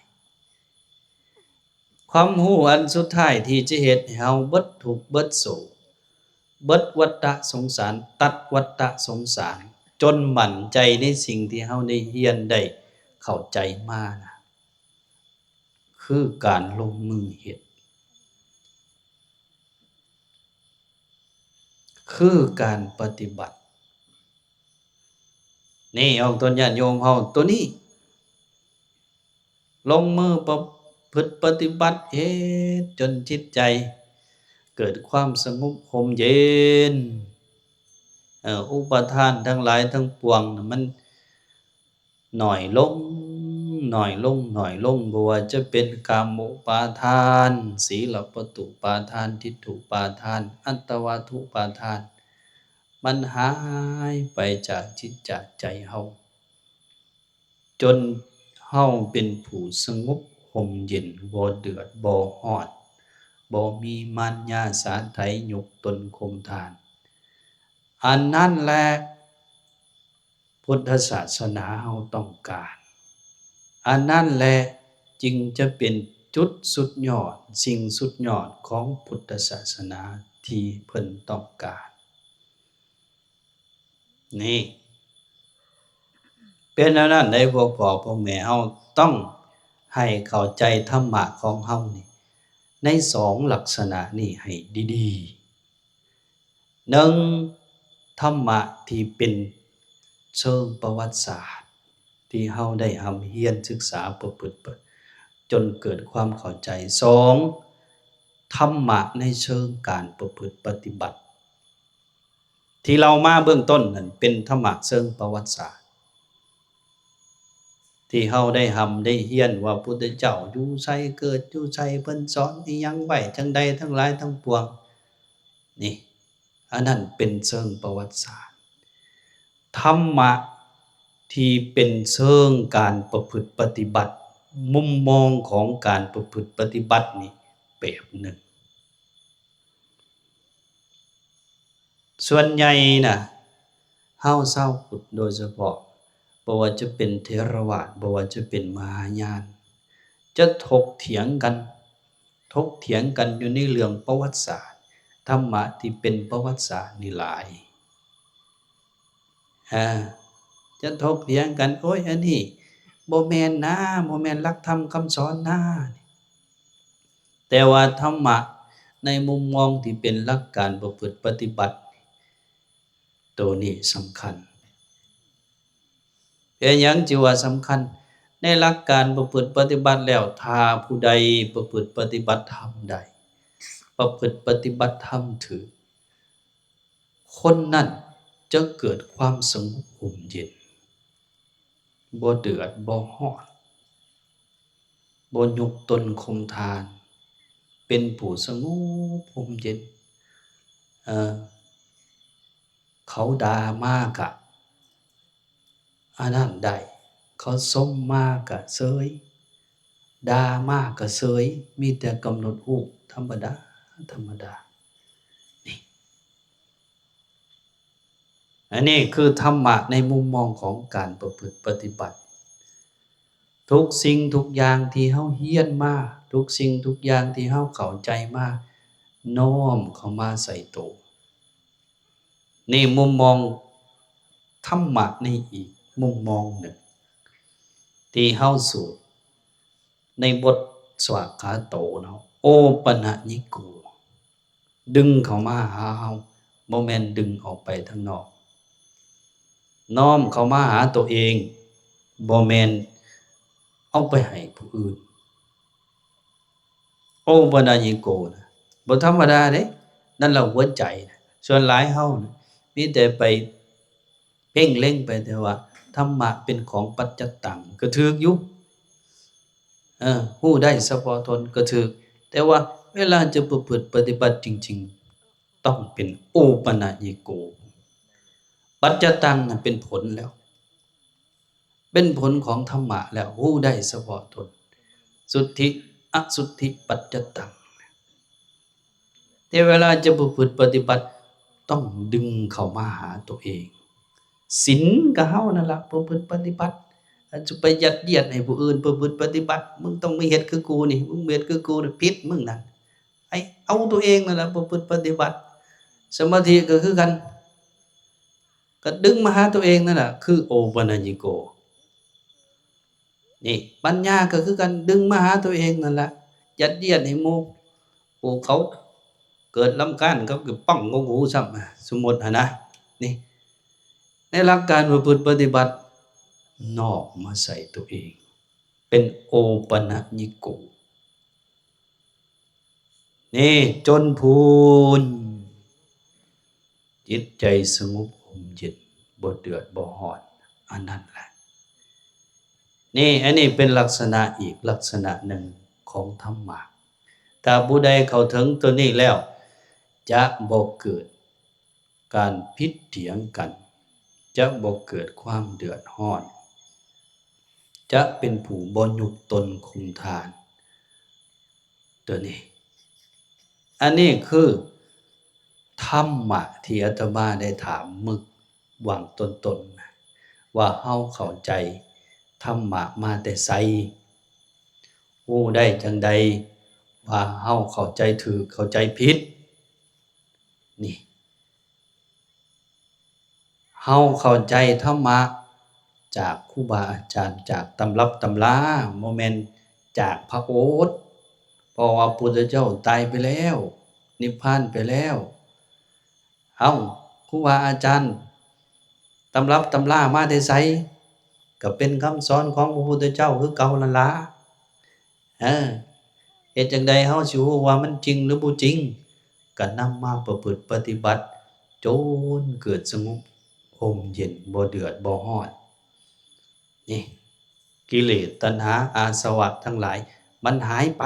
ຄວາມຮູ້ອັນສຸດທ້າຍທີ່ຈະເຮັດໃຫ້ເຮົາເບິດທຸກເບິດໂສກ ເບິດວັດຕະສົງສານ ຕັດວັດຕະສົງສານ ຈົນໝັ້ນໃຈໃນສິ່ງທີ່ເຮົາໄດ້ຮຽນໄດ້ເຂົ້າໃຈມານະ ຄືການລົງມືເຮັດ ຄືການປະຕິບັດ. ນີ້ ອອກຕົນຍາດໂຍມເຮົາໂຕນີ້ ລົງມືປະພຶດປະຕິບັດ ເຮັດຈົນຈິດໃຈເກີດຄວາມສະຫງົບຮົ່ມເຢັນ. ເອີ ອຸປະທານທັງຫຼາຍທັງປວງນະ ມັນໜ້ອຍລົງ ໜ້ອຍລົງ ໜ້ອຍລົງ. ບໍ່ວ່າຈະເປັນກາມຸປາທານ, ສີລະປະຕຸປາທານ, ທິດຖຸປາທານ, ອັດຕະວາທຸປາທານ, ມັນຫາຍໄປຈາກຈິດຈາກໃຈເຮົາ. ຈົນເຮົາເປັນຜູ້ສະຫງົບຮົ່ມເຢັນ, ບໍ່ເດືອດບໍ່ຮ້ອນ, ບໍ່ມີມານຍາສາໄຖຍົກຕົນຂົ່ມທ່ານ. ອັນນັ້ນແຫຼະພຸດທະສາສະໜາເຮົາຕ້ອງການ. ອັນນັ້ນແຫຼະຈຶ່ງຈະເປັນຈຸດສຸດຍອດ, ສິ່ງສຸດຍອດຂອງພຸດທະສາສະໜາ ທີ່ເພິ່ນຕ້ອງການ. ນີ້ ເປັນແນວນັ້ນໃດ ພວກພໍ່ພວກແມ່ເຮົາຕ້ອງໃຫ້ເຂົ້າໃຈທຳມະຂອງເຮົານີ້ ໃນສອງລັກສະນະນີ້ໃຫ້ດີໆ. ໜຶ່ງ ທຳມະທີ່ເປັນເຊີງປະຫວັດສາດ ທີ່ເຮົາໄດ້ຮ່ຳຮຽນສຶກສາປະພຶດ ຈົນເກີດຄວາມເຂົ້າໃຈ. ສອງ ທຳມະໃນເຊີງການປະພຶດປະຕິບັດ ທີ່ເລົ່າມາເບື້ອງຕົ້ນນັ້ນ ເປັນທຳມະເຊີງປະຫວັດສາດ ທີ່ເຮົາໄດ້ຮ່ຳໄດ້ຮຽນວ່າພຸດທະເຈົ້າຢູ່ໃສ ເກີດຢູ່ໃສ ເພິ່ນສອນອີ່ຫຍັງໄວ້ ຈັ່ງໃດ ທັງຫຼາຍທັງປວງ. ນີ້ ອັນນັ້ນເປັນເຊີງປະຫວັດສາດ. ທຳມະທີ່ເປັນເຊີງການປະພຶດປະຕິບັດ, ມຸມມອງຂອງການປະພຶດປະຕິບັດນີ້ແບບໜຶ່ງ. ສ່ວນໃຫຍ່ນະ ເຮົາຊາວພຸດໂດຍສະເພາະ, ບໍ່ວ່າຈະເປັນເຖລະວາດ, ບໍ່ວ່າຈະເປັນມະຫາຍານ, ຈະຖົກຖຽງກັນ, ຖົກຖຽງກັນຢູ່ໃນເລື່ອງປະຫວັດສາດ, ທຳມະທີ່ເປັນປະຫວັດສາດນີ້ຫຼາຍ. ອາ ຈະຖົກຖຽງກັນ, ໂອ້ຍ ອັນນີ້ບໍ່ແມ່ນນາ, ບໍ່ແມ່ນຫຼັກທຳຄຳສອນນາ. ແຕ່ວ່າທຳມະໃນມຸມມອງທີ່ເປັນຫຼັກການປະພຶດປະຕິບັດ ໂຕນີ້ສຳຄັນ. ເປັນຫຍັງຈຶ່ງວ່າສຳຄັນ? ໃນຫຼັກການປະພຶດປະຕິບັດແລ້ວ, ຖ້າຜູ້ໃດປະພຶດປະຕິບັດທຳໄດ້, ປະພຶດປະຕິບັດທຳຖືກ, ຄົນນັ້ນຈະເກີດຄວາມສະຫງົບຮົ່ມເຢັນ, ບໍ່ເດືອດບໍ່ຮ້ອນ, ບໍ່ຍົກຕົນຂົ່ມທ່ານ, ເປັນຜູ້ສະຫງົບຮົ່ມເຢັນ. ເອີ ເຂົາດ່າມາກະ ອັນນັ້ນໄດ້, ເຂົາຊົມມາກະເຊີຍ, ດ່າມາກະເຊີຍ, ມີແຕ່ກຳນົດຮູ້ທຳມະດາ, ທຳມະດາ. ນີ້ ອັນນີ້ຄືທຳມະໃນມຸມມອງຂອງການປະພຶດປະຕິບັດ. ທຸກສິ່ງທຸກຢ່າງທີ່ເຮົາຮຽນມາ, ທຸກສິ່ງທຸກຢ່າງທີ່ເຮົາເຂົ້າໃຈມາ, ນ້ອມເຂົ້າມາໃສ່ໂຕ. ນີ້ມຸມມອງທຳມະໃນອີກມຸມມອງໜຶ່ງ ທີ່ເຮົາສວດໃນບົດສວາກຂາໂຕເນາະ, ໂອປະນະຍິໂກ, ດຶງເຂົ້າມາຫາເຮົາ, ບໍ່ແມ່ນດຶງອອກໄປທາງນອກ. ນ້ອມເຂົ້າມາຫາໂຕເອງ, ບໍ່ແມ່ນເອົາໄປໃຫ້ຜູ້ອື່ນ. ໂອປະນະຍິໂກນະ ບໍ່ທຳມະດາເດ້, ນັ້ນລະຫົວໃຈນະ. ສ່ວນຫຼາຍເຮົານະ ມີແຕ່ໄປເພັ່ງເລັງໄປແຕ່ວ່າທຳມະເປັນຂອງປັດຈະຕັງ ກໍຖືກຢູ່, ເອີ ຮູ້ໄດ້ສະເພາະຕົນກໍຖືກ, ແຕ່ວ່າເວລາຈະປະພຶດປະຕິບັດຈິງໆ ຕ້ອງເປັນໂອປະນະຍິໂກ. ປັດຈະຕັງນັ້ນເປັນຜົນແລ້ວ, ເປັນຜົນຂອງທຳມະແລ້ວ, ຮູ້ໄດ້ສະເພາະຕົນ, ສຸດທິ ອະສຸດທິປັດຈະຕັງ. ແຕ່ເວລາຈະປະພຶດປະຕິບັດ ຕ້ອງດຶງເຂົ້າມາຫາຕົວເອງ. ສິນກໍເຮົານັ້ນລະປະພຶດປະຕິບັດ, ຈະໄປຍັດຢຽດໃຫ້ຜູ້ອື່ນປະພຶດປະຕິບັດ, ມຶງຕ້ອງມາເຮັດຄືກູນີ້, ມຶງເຮັດຄືກູນີ້, ຜິດມຶງນັ້ນ. ໃຫ້ເອົາຕົວເອງນັ້ນລະປະພຶດປະຕິບັດ. ສະມາທິກໍຄືກັນ, ກໍດຶງມາຫາຕົວເອງນັ້ນລະ ຄືໂອປະນະຍິໂກ. ນີ້ ປັນຍາກໍຄືກັນ, ດຶງມາຫາຕົວເອງນັ້ນລະ, ຍັດຢຽດໃຫ້ໝູ່ ຜູ້ເຂົາເກີດລຳຄານ ເຂົາກໍປ້ອງກົກຫູຊ້ຳ, ສົມມຸດຫັ້ນນະ. ນີ້ ໃນຫຼັກການປະພຶດປະຕິບັດ ນ້ອມມາໃສ່ຕົວເອງ ເປັນໂອປະນະຍິໂກ. ນີ້ ຈົນພູນ ຈິດໃຈສະຫງົບຮົ່ມເຢັນ, ບໍ່ເດືອດບໍ່ຮ້ອນ, ອັນນັ້ນແຫຼະ. ນີ້ ອັນນີ້ເປັນລັກສະນະອີກລັກສະນະໜຶ່ງຂອງທຳມະ. ຖ້າຜູ້ໃດເຂົ້າເຖິງຕົວນີ້ແລ້ວ ຈະບໍ່ເກີດ ການຜິດຖຽງກັນ, ຈະບໍ່ເກີດຄວາມເດືອດຮ້ອນ, ຈະເປັນຜູ້ບໍ່ຍົກຕົນຂົ່ມທ່ານ. ຕົວນີ້ ອັນນີ້ຄືທຳມະທີ່ອາດຕະມາໄດ້ຖາມມື້ຫວ່າງຕົ້ນໆ ວ່າເຮົາເຂົ້າໃຈທຳມະມາແຕ່ໃສ? ຮູ້ໄດ້ຈັ່ງໃດວ່າເຮົາເຂົ້າໃຈຖືກ, ເຂົ້າໃຈຜິດ? ນີ້ ເຮົາເຂົ້າໃຈທຳມະຈາກຄູບາອາຈານ ຈາກຕຳລັບຕຳລາ ບໍ່ແມ່ນຈາກພະໂອດ ເພາະວ່າພຸດທະເຈົ້າຕາຍໄປແລ້ວ ນິບພານໄປແລ້ວ. ເອົ້າ ຄູບາອາຈານ ຕຳລັບຕຳລາມາແຕ່ໃສ? ກໍເປັນຄຳສອນຂອງພະພຸດທະເຈົ້າຄືເກົ່ານັ້ນລະ. ເອີ ເຮັດຈັ່ງໃດເຮົາຊິຮູ້ວ່າມັນຈິງຫຼືບໍ່ຈິງ? ກໍນຳມາປະພຶດປະຕິບັດ ຈົນເກີດສະຫງົບຮົ່ມເຢັນ ບໍ່ເດືອດບໍ່ຮ້ອນ. ນີ້ ກິເລດ ຕັນຫາ ອາສະວະທັງຫຼາຍ ມັນຫາຍໄປ.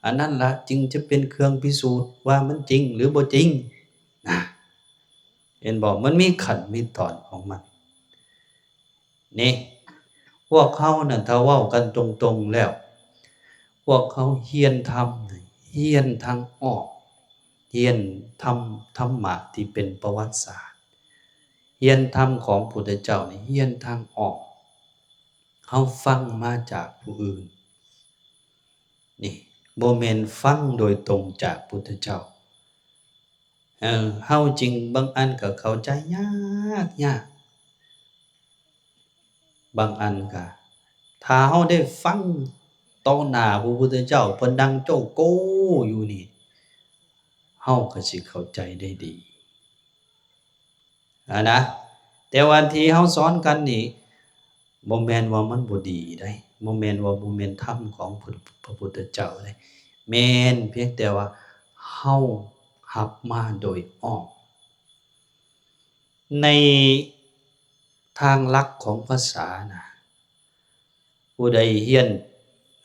ອັນນັ້ນລະຈຶ່ງຈະເປັນເຄື່ອງພິສູດວ່າມັນຈິງຫຼືບໍ່ຈິງນະ. ເຫັນບໍ່? ມັນມີຂັ້ນມີຕອນຂອງມັນ. ນີ້ ພວກເຮົານັ້ນ ຖ້າເວົ້າກັນຕົງໆແລ້ວ ພວກເຮົາຮຽນທຳ ຮຽນທາງອ້ອມ ຮຽນທຳ ທຳມະທີ່ເປັນປະຫວັດສາດ ຮຽນທຳຂອງພຸດທະເຈົ້ານີ້ ຮຽນທາງອ້ອມ. ເຮົາຟັງມາຈາກຜູ້ອື່ນ ນີ້ ບໍ່ແມ່ນຟັງໂດຍຕົງຈາກພຸດທະເຈົ້າ. ເອີ ເຮົາຈຶ່ງບາງອັນກໍເຂົ້າໃຈຍາກ ຍາກ ບາງອັນກໍ ຖ້າເຮົາໄດ້ຟັງຕໍ່ໜ້າພະພຸດທະເຈົ້າ ເພິ່ນນັ່ງໂຈ້ໂກ້ຢູ່ນີ້ ເຮົາກໍຊິເຂົ້າໃຈໄດ້ດີ ຫັ້ນນະ. ແຕ່ວ່າທີ່ເຮົາສອນກັນນີ້ ບໍ່ແມ່ນວ່າມັນບໍ່ດີໃດ໋ ບໍ່ແມ່ນວ່າບໍ່ແມ່ນທຳຂອງ ພະພຸດທະເຈົ້າໃດ໋ ແມ່ນພຽງແຕ່ວ່າເຮົາຮັບມາໂດຍອ້ອມ. ໃນທາງຫຼັກຂອງພາສານະ ຜູ້ໃດຮຽນ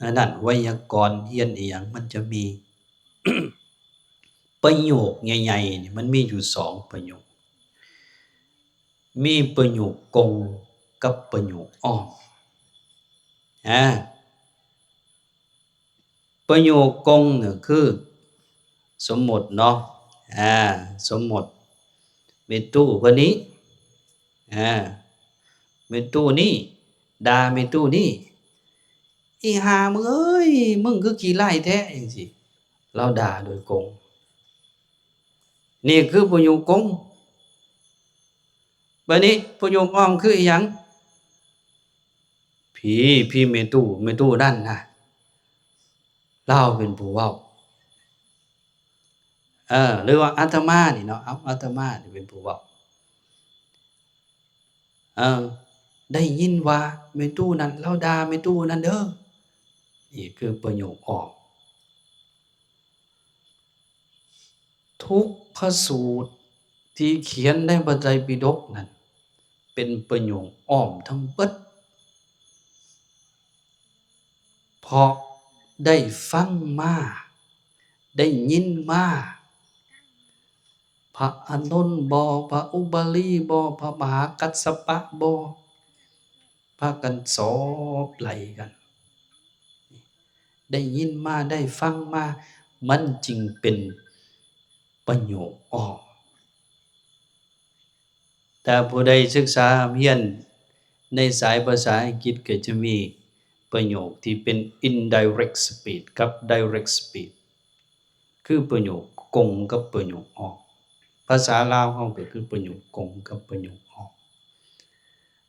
ອັນນັ້ນ ໄວຍາກອນ ຮຽນອີ່ຫຍັງ ມັນຈະມີປະໂຫຍກໃຫຍ່ໆນີ້ ມັນມີຢູ່ສອງປະໂຫຍກ ມີປະໂຫຍກກົງກັບປະໂຫຍກອ້ອມ. ອາ ປະໂຫຍກກົງນີ້ຄື ສົມມຸດເນາະ ອາ ສົມມຸດ ແມ່ຕູ້ເພິ່ນນີ້ ອາ ແມ່ຕູ້ນີ້ ດ່າແມ່ຕູ້ນີ້ ອີຫ່າມຶງເອີຍ ມຶງຄືຂີ້ຮ້າຍແທ້ ຈັ່ງຊີ້ ລາວດ່າໂດຍກົງ. ນີ້ຄືປະໂຫຍກກົງ. ບາດນີ້ປະໂຫຍກອ້ອມຄືອີ່ຫຍັງ? ພີ້ ພີ້ແມ່ຕູ້ ແມ່ຕູ້ນັ້ນນະ ລາວເປັນຜູ້ເວົ້າ. ເອີ ຫຼືວ່າອາດຕະມານີ້ເນາະ ເອົາ ອາດຕະມານີ້ເປັນຜູ້ເວົ້າ. ເອີ ໄດ້ຍິນວ່າແມ່ຕູ້ນັ້ນລາວດ່າແມ່ຕູ້ນັ້ນເດີ. ນີ້ຄືປະໂຫຍກອ້ອມ. ທຸກພະສູດທີ່ຂຽນໃນພະໄຕປິດົກນັ້ນ ເປັນປະໂຫຍກອ້ອມທັງເບິດ. ເພາະໄດ້ຟັງມາ ໄດ້ຍິນມາ ພະອານົນບໍ ພະອຸບາລີບໍ ພະມະຫາກັດສະປະບໍ ພາກັນສອບໄຫຼກັນ ໄດ້ຍິນມາ ໄດ້ຟັງມາ ມັນຈຶ່ງເປັນປະໂຫຍກອ້ອມ. ຖ້າຜູ້ໃດສຶກສາຮຽນໃນສາຍພາສາອັງກິດ ກໍຈະມີປະໂຫຍກທີ່ເປັນ indirect speech ກັບ direct speech ຄືປະໂຫຍກກົງກັບປະໂຫຍກອ້ອມ. ພາສາລາວເຮົາກໍຄືປະໂຫຍກກົງກັບປະໂຫຍກອ້ອມ.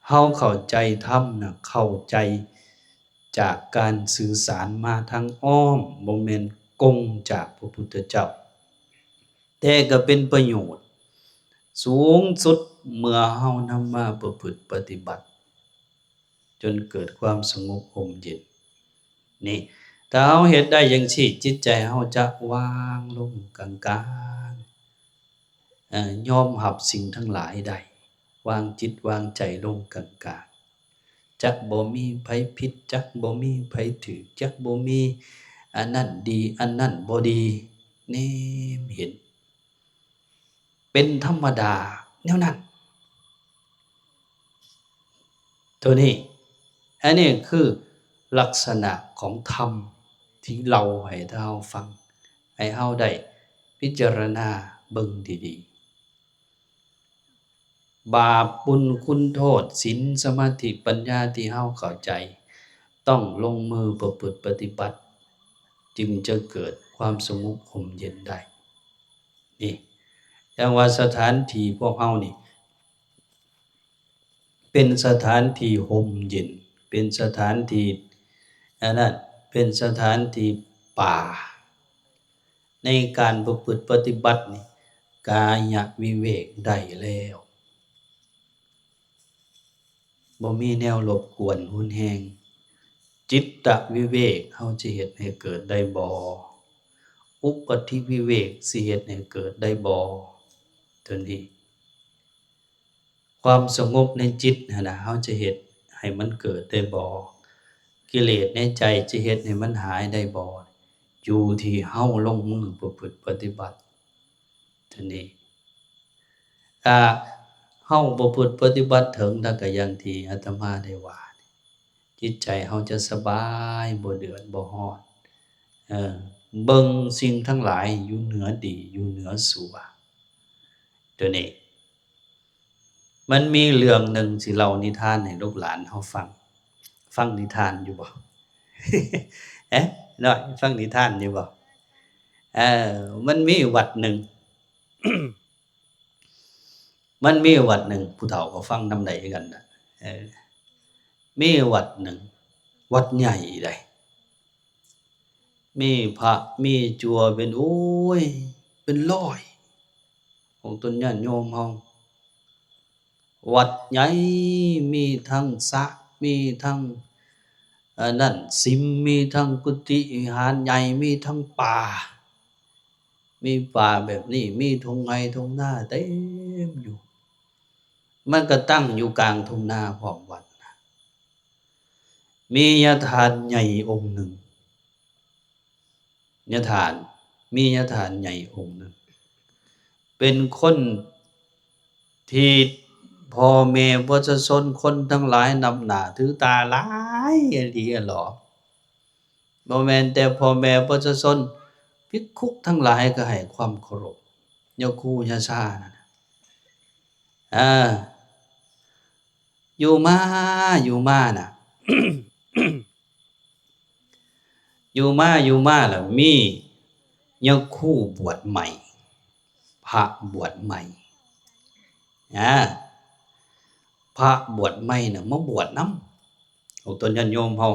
ເຮົາເຂົ້າໃຈທຳນະ ເຂົ້າໃຈຈາກການສື່ສານມາທາງອ້ອມ ບໍ່ແມ່ນກົງຈາກພະພຸດທະເຈົ້າ. ແຕ່ກໍເປັນປະໂຫຍດສູງສຸດເມື່ອເຮົານຳມາປະພຶດປະຕິບັດ ຈົນເກີດຄວາມສະຫງົບຮົ່ມເຢັນ. ນີ້ ຖ້າເຮົາເຮັດໄດ້ຈັ່ງຊີ້ ຈິດໃຈເຮົາຈະວາງລົງກາງໆ ເອີ ຍອມຮັບສິ່ງທັງຫຼາຍໄດ້ ວາງຈິດວາງໃຈລົງກາງໆ. ຈັກບໍ່ມີໃຜຜິດ ຈັກບໍ່ມີໃຜຖືກ ຈັກບໍ່ມີອັນນັ້ນດີ ອັນນັ້ນບໍ່ດີ ແນມເຫັນ ເປັນທຳມະດາແນວນັ້ນ. ໂຕນີ້ ອັນນີ້ຄືລັກສະນະຂອງທຳທີ່ເລົ່າໃຫ້ເຮົາຟັງ ໃຫ້ເຮົາໄດ້ພິຈາລະນາເບິ່ງດີໆ. ບາບບຸນຄຸນໂທດ ສິນ ສະມາທິ ປັນຍາທີ່ເຮົາເຂົ້າໃຈ ຕ້ອງລົງມືປະພຶດປະຕິບັດ ຈຶ່ງຈະເກີດຄວາມສະຫງົບຮົ່ມເຢັນໄດ້. ນີ້ ຈັ່ງວ່າສະຖານທີ່ພວກເຮົານີ້ ເປັນສະຖານທີ່ຮົ່ມເຢັນ ເປັນສະຖານທີ່ອັນນັ້ນ ເປັນສະຖານທີ່ປ່າ ໃນການປະພຶດປະຕິບັດນີ້ ກາຍະວິເວກໄດ້ແລ້ວ ບໍ່ມີແນວລົບກວນຮຸນແຮງ. ຈິດຕະວິເວກເຮົາຈະເຮັດໃຫ້ເກີດໄດ້ບໍ່? ອຸປະທິວິເວກຊິເຮັດໃຫ້ເກີດໄດ້ບໍ່? ຕົວນີ້ ຄວາມສະຫງົບໃນຈິດຫັ້ນນະ ເຮົາຈະເຮັດໃຫ້ມັນເກີດໄດ້ບໍ່? ກິເລດໃນໃຈຈະເຮັດໃຫ້ມັນຫາຍໄດ້ບໍ່? ຢູ່ທີ່ເຮົາລົງມືປະພຶດປະຕິບັດ ຕົວນີ້ ຖ້າເຮົາປະພຶດປະຕິບັດເຖິງ ແລ້ວກໍຢ່າງທີ່ອາດຕະມາໄດ້ວ່າ ຈິດໃຈເຮົາຈະສະບາຍ ບໍ່ເດືອດບໍ່ຮ້ອນ ເອີ ເບິ່ງສິ່ງທັງຫຼາຍຢູ່ເໜືອດີ ຢູ່ເໜືອຊົ່ວ ຕົວນີ້ ມັນມີເລື່ອງໜຶ່ງຊິເລົ່ານິທານໃຫ້ລູກຫຼານເຮົາຟັງ. ຟັງນິທານຢູ່ບໍ່? ເອະ ນ້ອຍ ຟັງນິທານຢູ່ບໍ່? ເອີ ມັນມີວັດໜຶ່ງ ມັນມີວັດໜຶ່ງ ຜູ້ເຖົ້າກໍຟັງນຳໄດ້ຄືກັນນະ ເອີ ມີວັດໜຶ່ງ ວັດໃຫຍ່ໃດ໋ ມີພະມີຈົວເປັນ ໂອ້ຍ ເປັນຮ້ອຍ ຂອງຕົນຍາດໂຍມເຮົາ ວັດໃຫຍ່ ມີທັງສະ ມີທັງອັນນັ້ນ ສິມ ມີທັງກຸຕິວິຫານໃຫຍ່ ມີທັງປ່າ ມີປ່າແບບນີ້ ມີທົ່ງໄຮ່ທົ່ງນາເຕັມຢູ່ ມັນກໍຕັ້ງຢູ່ກາງທົ່ງນາພ້ອມວັດນະ ມີຍາທ່ານໃຫຍ່ອົງໜຶ່ງ ຍາທ່ານ ມີຍາທ່ານໃຫຍ່ອົງໜຶ່ງ ເປັນຄົນທີ່ພໍ່ແມ່ປະຊາຊົນຄົນທັງຫຼາຍນັບໜ້າຖືຕາຫຼາຍອີ່ຫຼີຫຼໍ ບໍ່ແມ່ນແຕ່ພໍ່ແມ່ປະຊາຊົນ ພິກຂຸທັງຫຼາຍກໍໃຫ້ຄວາມເຄົາລົບ ຍາຄູຍາຊານັ້ນນະ ເອີ ຢູ່ມາ ຢູ່ມານະ ຢູ່ມາ ຢູ່ມາລະມີຍາຄູບວດໃໝ່ ພະບວດໃໝ່ ອາ ພະບວດໃໝ່ນະມາບວດນຳ ອອກຕົນຍາດໂຍມເຮົາ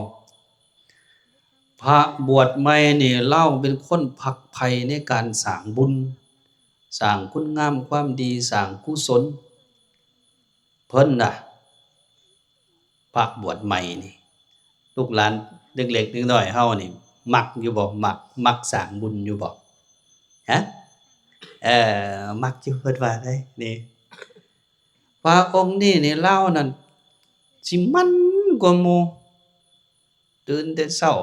ພະບວດໃໝ່ນີ້ລາວເປັນຄົນຝັກໃຝ່ໃນການສ້າງບຸນ ສ້າງຄຸນງາມຄວາມດີ ສ້າງກຸສົນ ເພິ່ນນະ ພະບວດໃໝ່ນີ້ ລູກຫຼານເລັກໆນ້ອຍໆເຮົານີ້ ມັກຢູ່ບໍ່? ມັກ ມັກສ້າງບຸນຢູ່ບໍ່? ຮະ? ເອີ ມັກຢູ່ ເພິ່ນວ່າໄດ໋ນີ້ ພະອົງນີ້ນີ້ ລາວນັ້ນຊິໝັ່ນກວ່າໝູ່ ຕື່ນແຕ່ເຊົ້າ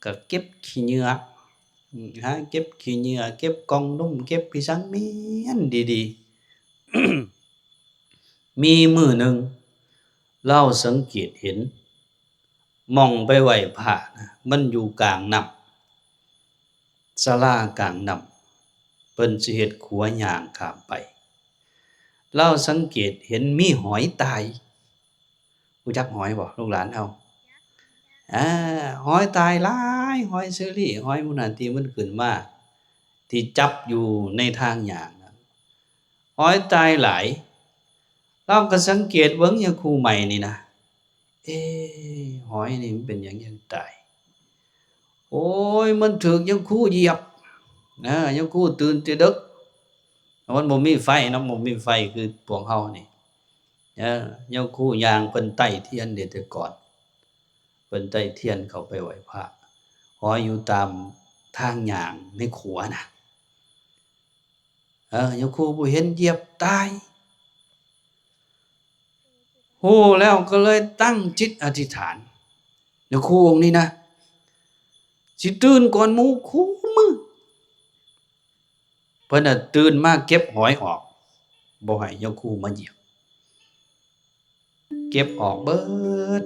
ກໍເກັບຂີ້ເຫຍື້ອ ຫາເກັບຂີ້ເຫຍື້ອ ເກັບກ່ອງນົມ ເກັບອີ່ສັງມ້ຽນດີໆ ມີມື້ໜຶ່ງ ລາວສັງເກດເຫັນ ໝ່ອງໄປໄຫວ້ພະນະ ມັນຢູ່ກາງນ້ຳ ສາລາກາງນ້ຳ ເພິ່ນຊິເຮັດຂົວຍ່າງຂ້າມໄປ ລາວສັງເກດເຫັນມີຫອຍຕາຍ ຮູ້ຈັກຫອຍບໍ່ ລູກຫຼານເຮົາ? ອາ ຫອຍຕາຍຫຼາຍ ຫອຍເຊີຣີ ຫອຍໝູ່ນັ້ນທີ່ມັນຂຶ້ນມາ ທີ່ຈັບຢູ່ໃນທາງຍ່າງນະ ຫອຍຕາຍຫຼາຍ ລາວກໍສັງເກດເບິ່ງຍາຄູໃໝ່ນີ້ນະ ເອ ຫອຍນີ້ມັນເປັນຫຍັງຈັ່ງຕາຍ? ໂອ້ຍ ມັນຖືກຍາຄູຢຽບ ນະ ຍາຄູຕື່ນແຕ່ເດິກ ມັນບໍ່ມີໄຟເນາະ ບໍ່ມີໄຟຄືພວກເຮົານີ້ ເອີ ຍາຄູຍ່າງ ເພິ່ນໄຕ້ທຽນເດ້ແຕ່ກ່ອນ ເພິ່ນໄຕ້ທຽນເຂົ້າໄປໄຫວ້ພະ ຫອຍຢູ່ຕາມທາງຍ່າງໃນຂົວນະ ເອີ ຍາຄູຜູ້ເຫັນຢຽບຕາຍ ຮູ້ແລ້ວກໍເລີຍຕັ້ງຈິດອະທິຖານ ຍາຄູອົງນີ້ນະ ຊິຕື່ນກ່ອນໝູ່ຄູ່ມື້ ເພິ່ນນະຕື່ນມາເກັບຫອຍອອກ ບໍ່ໃຫ້ຍາຄູມາຢຽບ ເກັບອອກເບິດ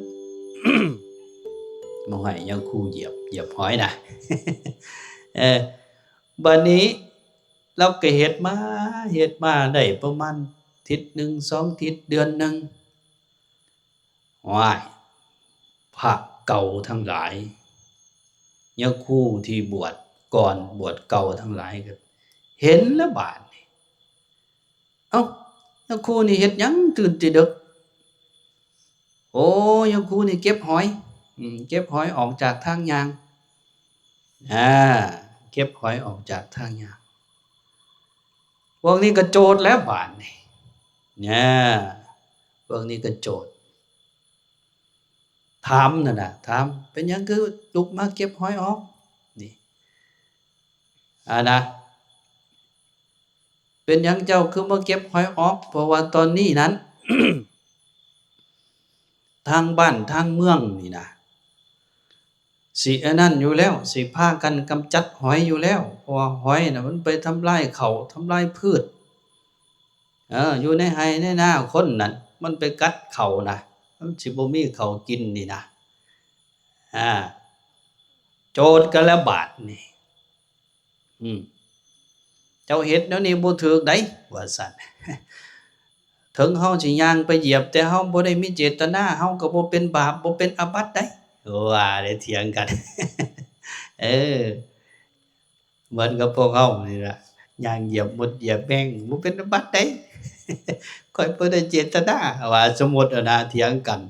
ບໍ່ໃຫ້ຍາຄູຢຽບ ຢຽບຫອຍນະ ເອີ ບາດນີ້ລາວກໍເຮັດມາ ເຮັດມາໄດ້ປະມານທິດໜຶ່ງ ສອງທິດ ເດືອນໜຶ່ງ ໂອ້ຍ ພະເກົ່າທັງຫຼາຍ ຍາຄູທີ່ບວດກ່ອນ ບວດເກົ່າທັງຫຼາຍກໍເຫັນລະບາດນີ້ ເອົ້າ ຍາຄູນີ້ເຮັດຫຍັງຕື່ນແຕ່ເດິກ? ໂອ້ ຍາຄູນີ້ເກັບຫອຍ ອືມ ເກັບຫອຍອອກຈາກທາງຍ່າງ ອາ ເກັບຫອຍອອກຈາກທາງຍ່າງ. ພວກນີ້ກໍໂຈດແລ້ວບາດນີ້ ນະ ພວກນີ້ກໍໂຈດ ຖາມນັ້ນນະ ຖາມ ເປັນຫຍັງຄືລຸກມາເກັບຫອຍອອກ? ນີ້ ອານະ ເປັນຫຍັງເຈົ້າຄືມາເກັບຫອຍອອກ? ເພາະວ່າຕອນນີ້ນັ້ນ ທາງບ້ານທາງເມືອງນີ້ນະ ຊິອັນນັ້ນຢູ່ແລ້ວ ຊິພາກັນກຳຈັດຫອຍຢູ່ແລ້ວ ເພາະວ່າຫອຍນະມັນໄປທຳລາຍເຂົ້າ ທຳລາຍພືດ ເອີ ຢູ່ໃນໄຮ່ໃນນາຄົນນັ້ນ ມັນໄປກັດເຂົ້ານະ ມັນຊິບໍ່ມີເຂົ້າກິນນີ້ນະ ອາ ໂຈດກັນແລ້ວບາດນີ້ ອືມ ເຈົ້າເຮັດແນວນີ້ບໍ່ຖືກໃດ໋ ວ່າຊັ້ນ ເຖິງເຮົາຊິຍ່າງໄປຢຽບ ແຕ່ເຮົາບໍ່ໄດ້ມີເຈດຕະນາ ເຮົາກໍບໍ່ເປັນບາບ ບໍ່ເປັນອາບັດໃດ໋ ວ່າໄດ້ຖຽງກັນ ເອີ ເໝືອນກັບພວກເຮົານີ້ລະ ຍ່າງຢຽບມົດຢຽບແມງ ບໍ່ເປັນອາບັດໃດ໋ ຂ້ອຍບໍ່ໄດ້ເຈດຕະນາ ວ່າສົມມຸດຫັ້ນນະ ຖຽງກັນ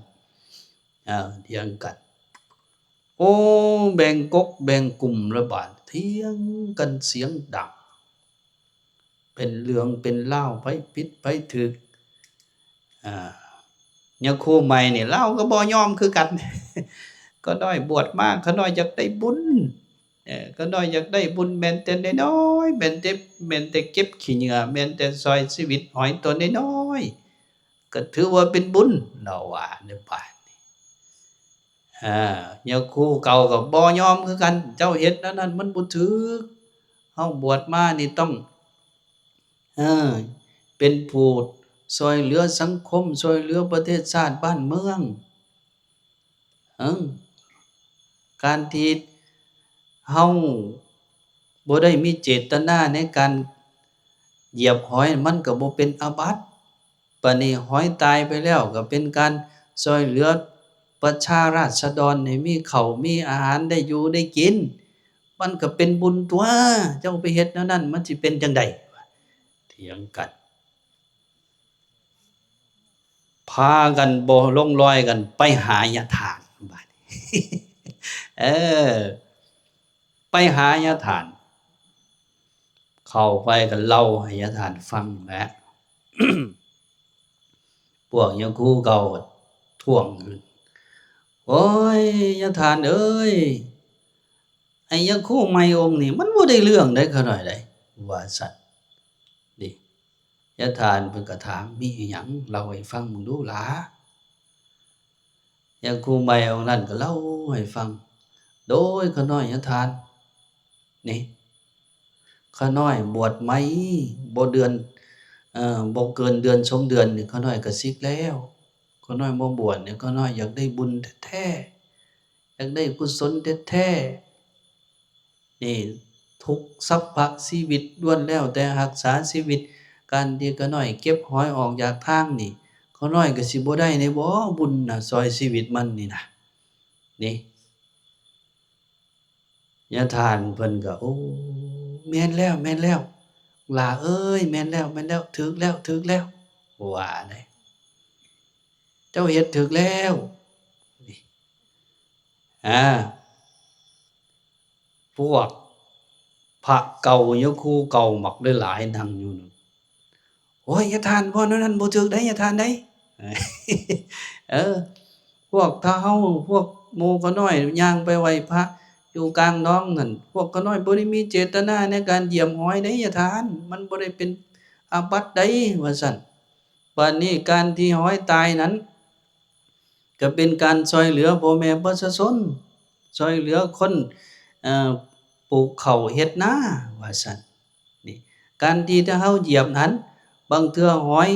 ເອີ ຖຽງກັນ ໂອ້ ແບ່ງກົກແບ່ງກຸ່ມລະບາດ ຖຽງກັນສຽງດັງ ເປັນເລື່ອງເປັນລາວ ໃຜຜິດໃຜຖືກ ອາ ຍາຄູໃໝ່ນີ້ລາວກໍບໍ່ຍອມຄືກັນ ຂ້ານ້ອຍບວດມາ ຂ້ານ້ອຍຢາກໄດ້ບຸນ ເອີ ຂ້ານ້ອຍຢາກໄດ້ບຸນ ແມ່ນແຕ່ນ້ອຍໆ ແມ່ນແຕ່ ແມ່ນແຕ່ເກັບຂີ້ເຫຍື້ອ ແມ່ນແຕ່ຊ່ອຍຊີວິດຫອຍໂຕນ້ອຍໆ ກໍຖືວ່າເປັນບຸນ ລາວວ່າໃນບາດນີ້ ອາ ຍາຄູເກົ່າກໍບໍ່ຍອມຄືກັນ ເຈົ້າເຮັດແນວນັ້ນມັນບໍ່ຖືກ ເຮົາບວດມານີ້ຕ້ອງ ເອີ ເປັນຜູ້ຊ່ວຍເຫຼືອສັງຄົມ ຊ່ວຍເຫຼືອປະເທດຊາດບ້ານເມືອງ ເອີ ການທີ່ເຮົາບໍ່ໄດ້ມີເຈດຕະນາໃນການຢຽບຫອຍ ມັນກໍບໍ່ເປັນອາບັດ. ບາດນີ້ຫອຍຕາຍໄປແລ້ວ ກໍເປັນການຊ່ວຍເຫຼືອປະຊາລາຊະດອນໃຫ້ມີເຂົ້າມີອາຫານໄດ້ຢູ່ໄດ້ກິນ ມັນກໍເປັນບຸນຕົວະ ເຈົ້າໄປເຮັດແນວນັ້ນ ມັນຊິເປັນຈັ່ງໃດ? ຖຽງກັນ ພາກັນບໍ່ລົງລອຍກັນໄປຫາຍາທ່ານບາດນີ້ ເອີ ໄປຫາຍາທ່ານ ເຂົ້າໄປກໍເລົ່າໃຫ້ຍາທ່ານຟັງແຫຼະ ພວກຍາຄູເກົ່າທ້ວງຂຶ້ນ ໂອ້ຍ ຍາທ່ານເອີຍ ໄອ້ຍາຄູໃໝ່ອົງນີ້ມັນບໍ່ໄດ້ເລື່ອງໃດ໋ ຂ້ານ້ອຍໃດ໋ ວ່າຊັ້ນ ນີ້ ຍາທ່ານເພິ່ນກໍຖາມ ມີອີ່ຫຍັງ ເລົ່າໃຫ້ຟັງເບິ່ງດູຫຼາ? ຍາຄູໃໝ່ອົງນັ້ນກໍເລົ່າໃຫ້ຟັງ ໂດຍ ຂ້ານ້ອຍຍາທ່ານ ນີ້ ຂ້ານ້ອຍບວດໃໝ່ ບໍ່ເດືອນ ເອີ ບໍ່ເກີນເດືອນສອງເດືອນນີ້ ຂ້ານ້ອຍກໍສິກແລ້ວ ຂ້ານ້ອຍມາບວດນີ້ ຂ້ານ້ອຍຢາກໄດ້ບຸນແທ້ໆ ຢາກໄດ້ກຸສົນແທ້ໆ ນີ້ ທຸກສັບພະຊີວິດລ້ວນແລ້ວແຕ່ຮັກສາຊີວິດ ການທີ່ຂ້ານ້ອຍເກັບຫອຍອອກຈາກທາງນີ້ ຂ້ານ້ອຍກໍຊິບໍ່ໄດ້ແດ່ບໍ ບຸນນະ ຊ່ອຍຊີວິດມັນນີ້ນະ ນີ້ ຍາທ່ານເພິ່ນກໍ ໂອ້ ແມ່ນແລ້ວ ແມ່ນແລ້ວ ຫຼ້າເອີຍ ແມ່ນແລ້ວ ແມ່ນແລ້ວ ຖືກແລ້ວ ຖືກແລ້ວ ວ່າໄດ໋ ເຈົ້າເຮັດຖືກແລ້ວ ນີ້ ອາ ພວກພະເກົ່າ ຍາຄູເກົ່າບັກຫຼາຍໆ ນັ່ງຢູ່ນັ້ນ ໂອ້ຍ ຍາທ່ານ ເວົ້າແນວນັ້ນບໍ່ຖືກໃດ໋ ຍາທ່ານໃດ໋ ເອີ ພວກຖ້າເຮົາ ພວກໝູ່ຂ້ານ້ອຍຍ່າງໄປໄຫວ້ພະຢູ່ກາງໜອງນັ້ນ ພວກຂ້ານ້ອຍບໍ່ໄດ້ມີເຈດຕະນາໃນການຢຽບຫອຍໃດ໋ ຍາທ່ານ ມັນບໍ່ໄດ້ເປັນອາບັດໃດ໋ ວ່າຊັ້ນ. ບາດນີ້ການທີ່ຫອຍຕາຍນັ້ນ ກໍເປັນການຊ່ອຍເຫຼືອພໍ່ແມ່ປະຊາຊົນ ຊ່ອຍເຫຼືອຄົນ ເອີ ປູກເຂົ້າເຮັດນາ ວ່າຊັ້ນ. ນີ້ ການທີ່ເຮົາຢຽບຫັ້ນ ບາງເທື່ອຫອຍ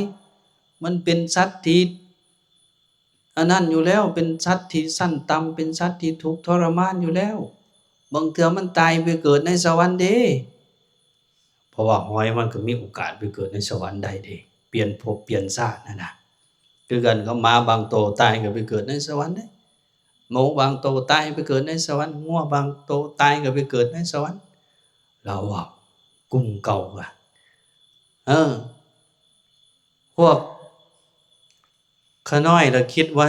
ມັນເປັນສັດທີ່ອັນນັ້ນຢູ່ແລ້ວ ເປັນສັດທີ່ຊັ້ນຕ່ຳ ເປັນສັດທີ່ທຸກທໍລະມານຢູ່ແລ້ວ ບາງເທື່ອມັນຕາຍໄປເກີດໃນສະຫວັນເດ້. ເພາະວ່າຫອຍມັນກໍມີໂອກາດໄປເກີດໃນສະຫວັນໄດ້ເດ້ ປ່ຽນພົບປ່ຽນຊາດຫັ້ນນະ ຄືກັນກັບໝາບາງໂຕຕາຍກໍໄປເກີດໃນສະຫວັນເດ້ ໝູບາງໂຕຕາຍໄປເກີດໃນສະຫວັນ ງົວບາງໂຕຕາຍກໍໄປເກີດໃນສະຫວັນ ລາວເວົ້າກຸ່ມເກົ່າວ່າ ເອີ ພວກຂ້ານ້ອຍລະຄິດວ່າ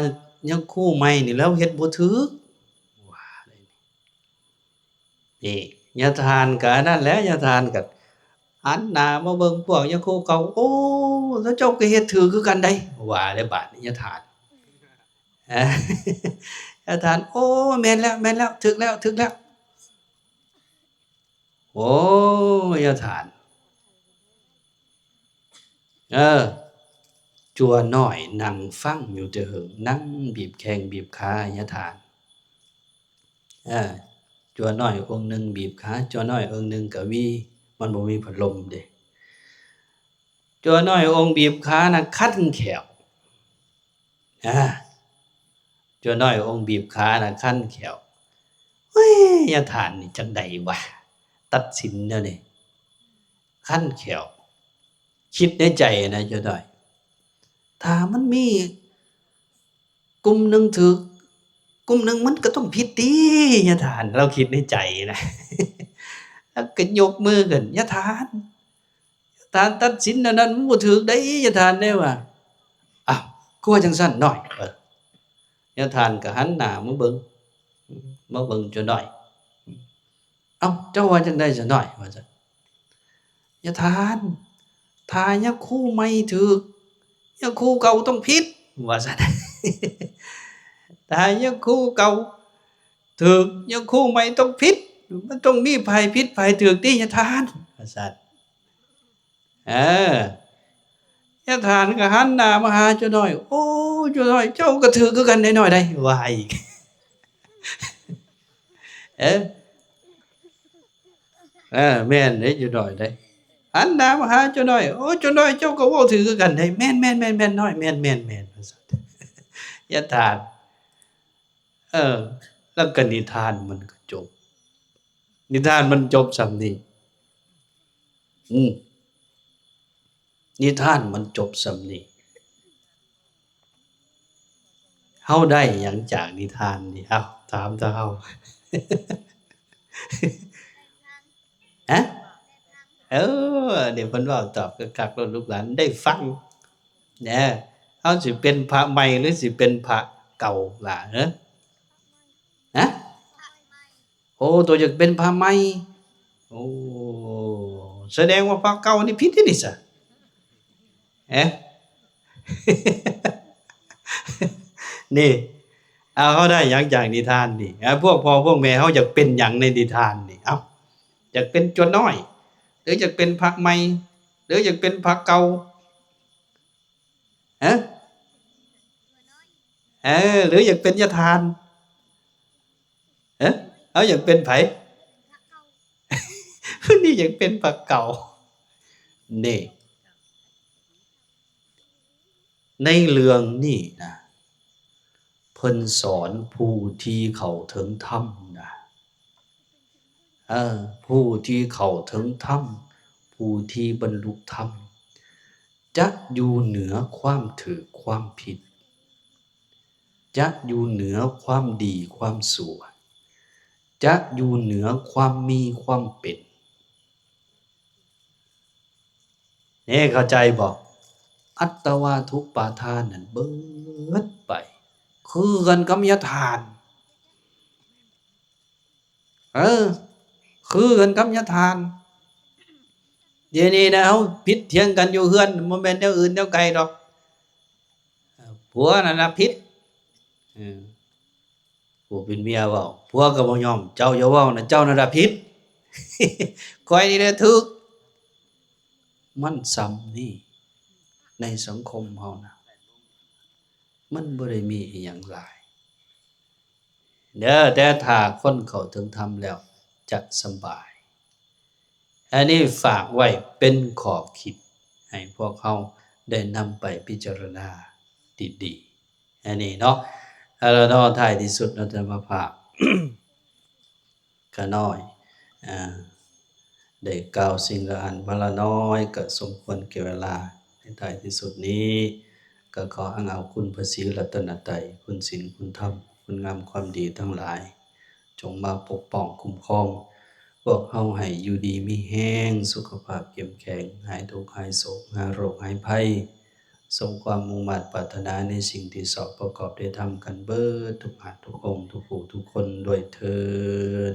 ຍາຄູໃໝ່ນີ້ລາວເຮັດບໍ່ຖືກ ວ່າໄດ້ນີ້ ນີ້ຍາທ່ານກະອັນນັ້ນແຫຼະ ຍາທ່ານກະຫັນໜ້າມາເບິ່ງພວກຍາຄູເກົ່າ ໂອ້ ລາວເຈົ້າກະເຮັດຖືກຄືກັນໃດ໋ ວ່າແລ້ວບາດນີ້ຍາທ່ານ ຍາທ່ານ ໂອ້ ແມ່ນແລ້ວ ແມ່ນແລ້ວ ຖືກແລ້ວ ຖືກແລ້ວ ໂອ້ ຍາທ່ານ ເອີ ຈົວນ້ອຍນັ່ງຟັງຢູ່ແຕ່ເຫິງ ນັ່ງບີບແຂ້ງບີບຂາຍາທ່ານ ເອີ ຈົວນ້ອຍອົງໜຶ່ງບີບຂາ ຈົວນ້ອຍອົງໜຶ່ງກະຫວີ ມັນບໍ່ມີພັດລົມເດ້ ຈົວນ້ອຍອົງບີບຂານະຄັນແຂ້ວ ອາ ຈົວນ້ອຍອົງບີບຂານະຄັນແຂ້ວ ເຮີ້ຍ ຍາທ່ານນີ້ຈັ່ງໃດວະ ຕັດສິນແນວນີ້ ຄັນແຂ້ວ ຄິດໃນໃຈນະ ຈົວນ້ອຍ ຖ້າມັນມີກຸ່ມໜຶ່ງຖືກ ກຸ່ມໜຶ່ງມັນກະຕ້ອງຜິດຕິ ຍາທ່ານ ລາວຄິດໃນໃຈນະ ລາວກະຍົກມືຂຶ້ນ ຍາທ່ານ ທ່ານຕັດສິນແນວນັ້ນມັນບໍ່ຖືກໃດ໋ ຍາທ່ານເດ້ວ່າ ອ້າວ ຄືວ່າຈັ່ງຊັ້ນນ້ອຍ ວ່າ ຍາທ່ານກະຫັນໜ້າມາເບິ່ງ ມາເບິ່ງຈົວນ້ອຍ ເອົ້າ ເຈົ້າວ່າຈັ່ງໃດຊະນ້ອຍ ວ່າຊັ້ນ ຍາທ່ານ ຖ້າຍາຄູໃໝ່ຖືກ ຍາຄູເກົ່າຕ້ອງຜິດ ວ່າຊັ້ນ ຖ້າຍາຄູເກົ່າ ຖືກ ຍາຄູໃໝ່ຕ້ອງຜິດ ມັນຕ້ອງມີຝ່າຍຜິດຝ່າຍຖືກຕິຍາທ່ານ ວ່າຊັ້ນ ເອີ ຍາທ່ານກະຫັນໜ້າມາຫາຈົວນ້ອຍ ໂອ້ ຈົວນ້ອຍ ເຈົ້າກະຖືກຄືກັນໄດ໋ນ້ອຍໃດ໋ ວ່າອີກ ເອີ ເອີ ແມ່ນເດ້ ຈຸນ້ອຍເດ້ ຫັນໜ້າມາຫາຈຸນ້ອຍ ໂອ້ ຈຸນ້ອຍ ເຈົ້າກະເວົ້າຖືກຄືກັນເດ້ ແມ່ນໆໆ ນ້ອຍ ແມ່ນໆໆ ວ່າຊັ້ນ ຍາທ່ານ ເອີ ແລ້ວກະນິທານມັນກະຈົບ ນິທານມັນຈົບສ່ຳນີ້ ອືມ ນິທານມັນຈົບສ່ຳນີ້ ເຮົາໄດ້ຫຍັງຈາກນິທານນີ້? ເອົ້າ ຖາມເທື່ອເຮົາ ຮະ? ເອີ ເດ ເພິ່ນເວົ້າຕອບຄັກໆໂລດ ລູກຫຼານໄດ້ຟັງແນະ ເຮົາຊິເປັນພະໃໝ່ ຫຼື ຊິເປັນພະເກົ່າລະ ເອີ? ຮະ? ໂອ້ ໂຕຢາກເປັນພະໃໝ່ ໂອ້ ສະແດງວ່າພະເກົ່ານີ້ຜິດເດນີ້ຊະ ເອະ ນີ້ ເອົາ ເຮົາໄດ້ຫຍັງຈາກນິທານນີ້? ເອົາ ພວກພໍ່ພວກແມ່ເຮົາຢາກເປັນຫຍັງໃນນິທານນີ້? ເອົາ ຢາກເປັນຈົວນ້ອຍ ຫຼື ຢາກເປັນພະໃໝ່ ຫຼື ຢາກເປັນພະເກົ່າ? ຮະ? ເອີ ຫຼື ຢາກເປັນຍາທ່ານ? ຮະ? ເຮົາຢາກເປັນໃຜ? ນີ້ຢາກເປັນພະເກົ່າ ນີ້ ໃນເລື່ອງນີ້ນະ ເພິ່ນສອນຜູ້ທີ່ເຂົ້າເຖິງທຳນະ ເອີ ຜູ້ທີ່ເຂົ້າເຖິງທຳ ຜູ້ທີ່ບັນລຸທຳ ຈະຢູ່ເໜືອຄວາມຖືກຄວາມຜິດ ຈະຢູ່ເໜືອຄວາມດີຄວາມຊົ່ວ ຈະຢູ່ເໜືອຄວາມມີຄວາມເປັນ ເນ ເຂົ້າໃຈບໍ່? ອັດຕະວາທຸປາທານນັ້ນເບີດໄປ ຄືກັນກັບຍາທ່ານ ເອີ ຄືກັນກັບຍາທ່ານ ດຽວນີ້ນະ ເຮົາຜິດຖຽງກັນຢູ່ເຮືອນ ບໍ່ແມ່ນແນວອື່ນແນວໄກດອກ ເອີ ຜົວນັ້ນລະຜິດ ເອີ ຜູ້ເປັນເມຍເວົ້າ ຜົວກະບໍ່ຍອມ ເຈົ້າຢ່າເວົ້ານະ ເຈົ້ານັ້ນລະຜິດ ຂ້ອຍນີ້ແຫຼະຖືກ ມັນສ່ຳນີ້ ໃນສັງຄົມເຮົານະ ມັນບໍ່ໄດ້ມີອີ່ຫຍັງຫຼາຍເດີ ແຕ່ຖ້າຄົນເຂົ້າເຖິງທຳແລ້ວຈະສະບາຍ ອັນນີ້ຝາກໄວ້ເປັນຂໍ້ຄິດໃຫ້ພວກເຮົາໄດ້ນຳໄປພິຈາລະນາດີໆ ອັນນີ້ເນາະ ເອົາລະເນາະ ທ້າຍທີ່ສຸດເນາະ ອາດຕະມາພາບ ຂ້ານ້ອຍ ອາ ໄດ້ກ່າວສິ່ງລະອັນພະລະນ້ອຍ ກະສົມຄວນແກ່ເວລາ ໃນທ້າຍທີ່ສຸດນີ້ ກະຂໍອ້າງເອົາຄຸນພະສີລັດຕະນະໄຕ ຄຸນສິນ ຄຸນທຳ ຄຸນງາມຄວາມດີທັງຫຼາຍ ຈົ່ງມາປົກປ້ອງຄຸ້ມຄອງພວກເຮົາໃຫ້ຢູ່ດີມີແຮງ ສຸຂະພາບເຂັ້ມແຂງ ຫາຍທຸກຫາຍໂສກ ຫາຍໂລກຫາຍໄພ ສົມຄວາມມຸ່ງມາດປາດຖະໜາໃນສິ່ງທີ່ຊອບປະກອບໄດ້ທຳກັນເບີດທຸກທ່ານທຸກອົງ ທຸກຜູ້ທຸກຄົນດ້ວຍເທີ້ນ.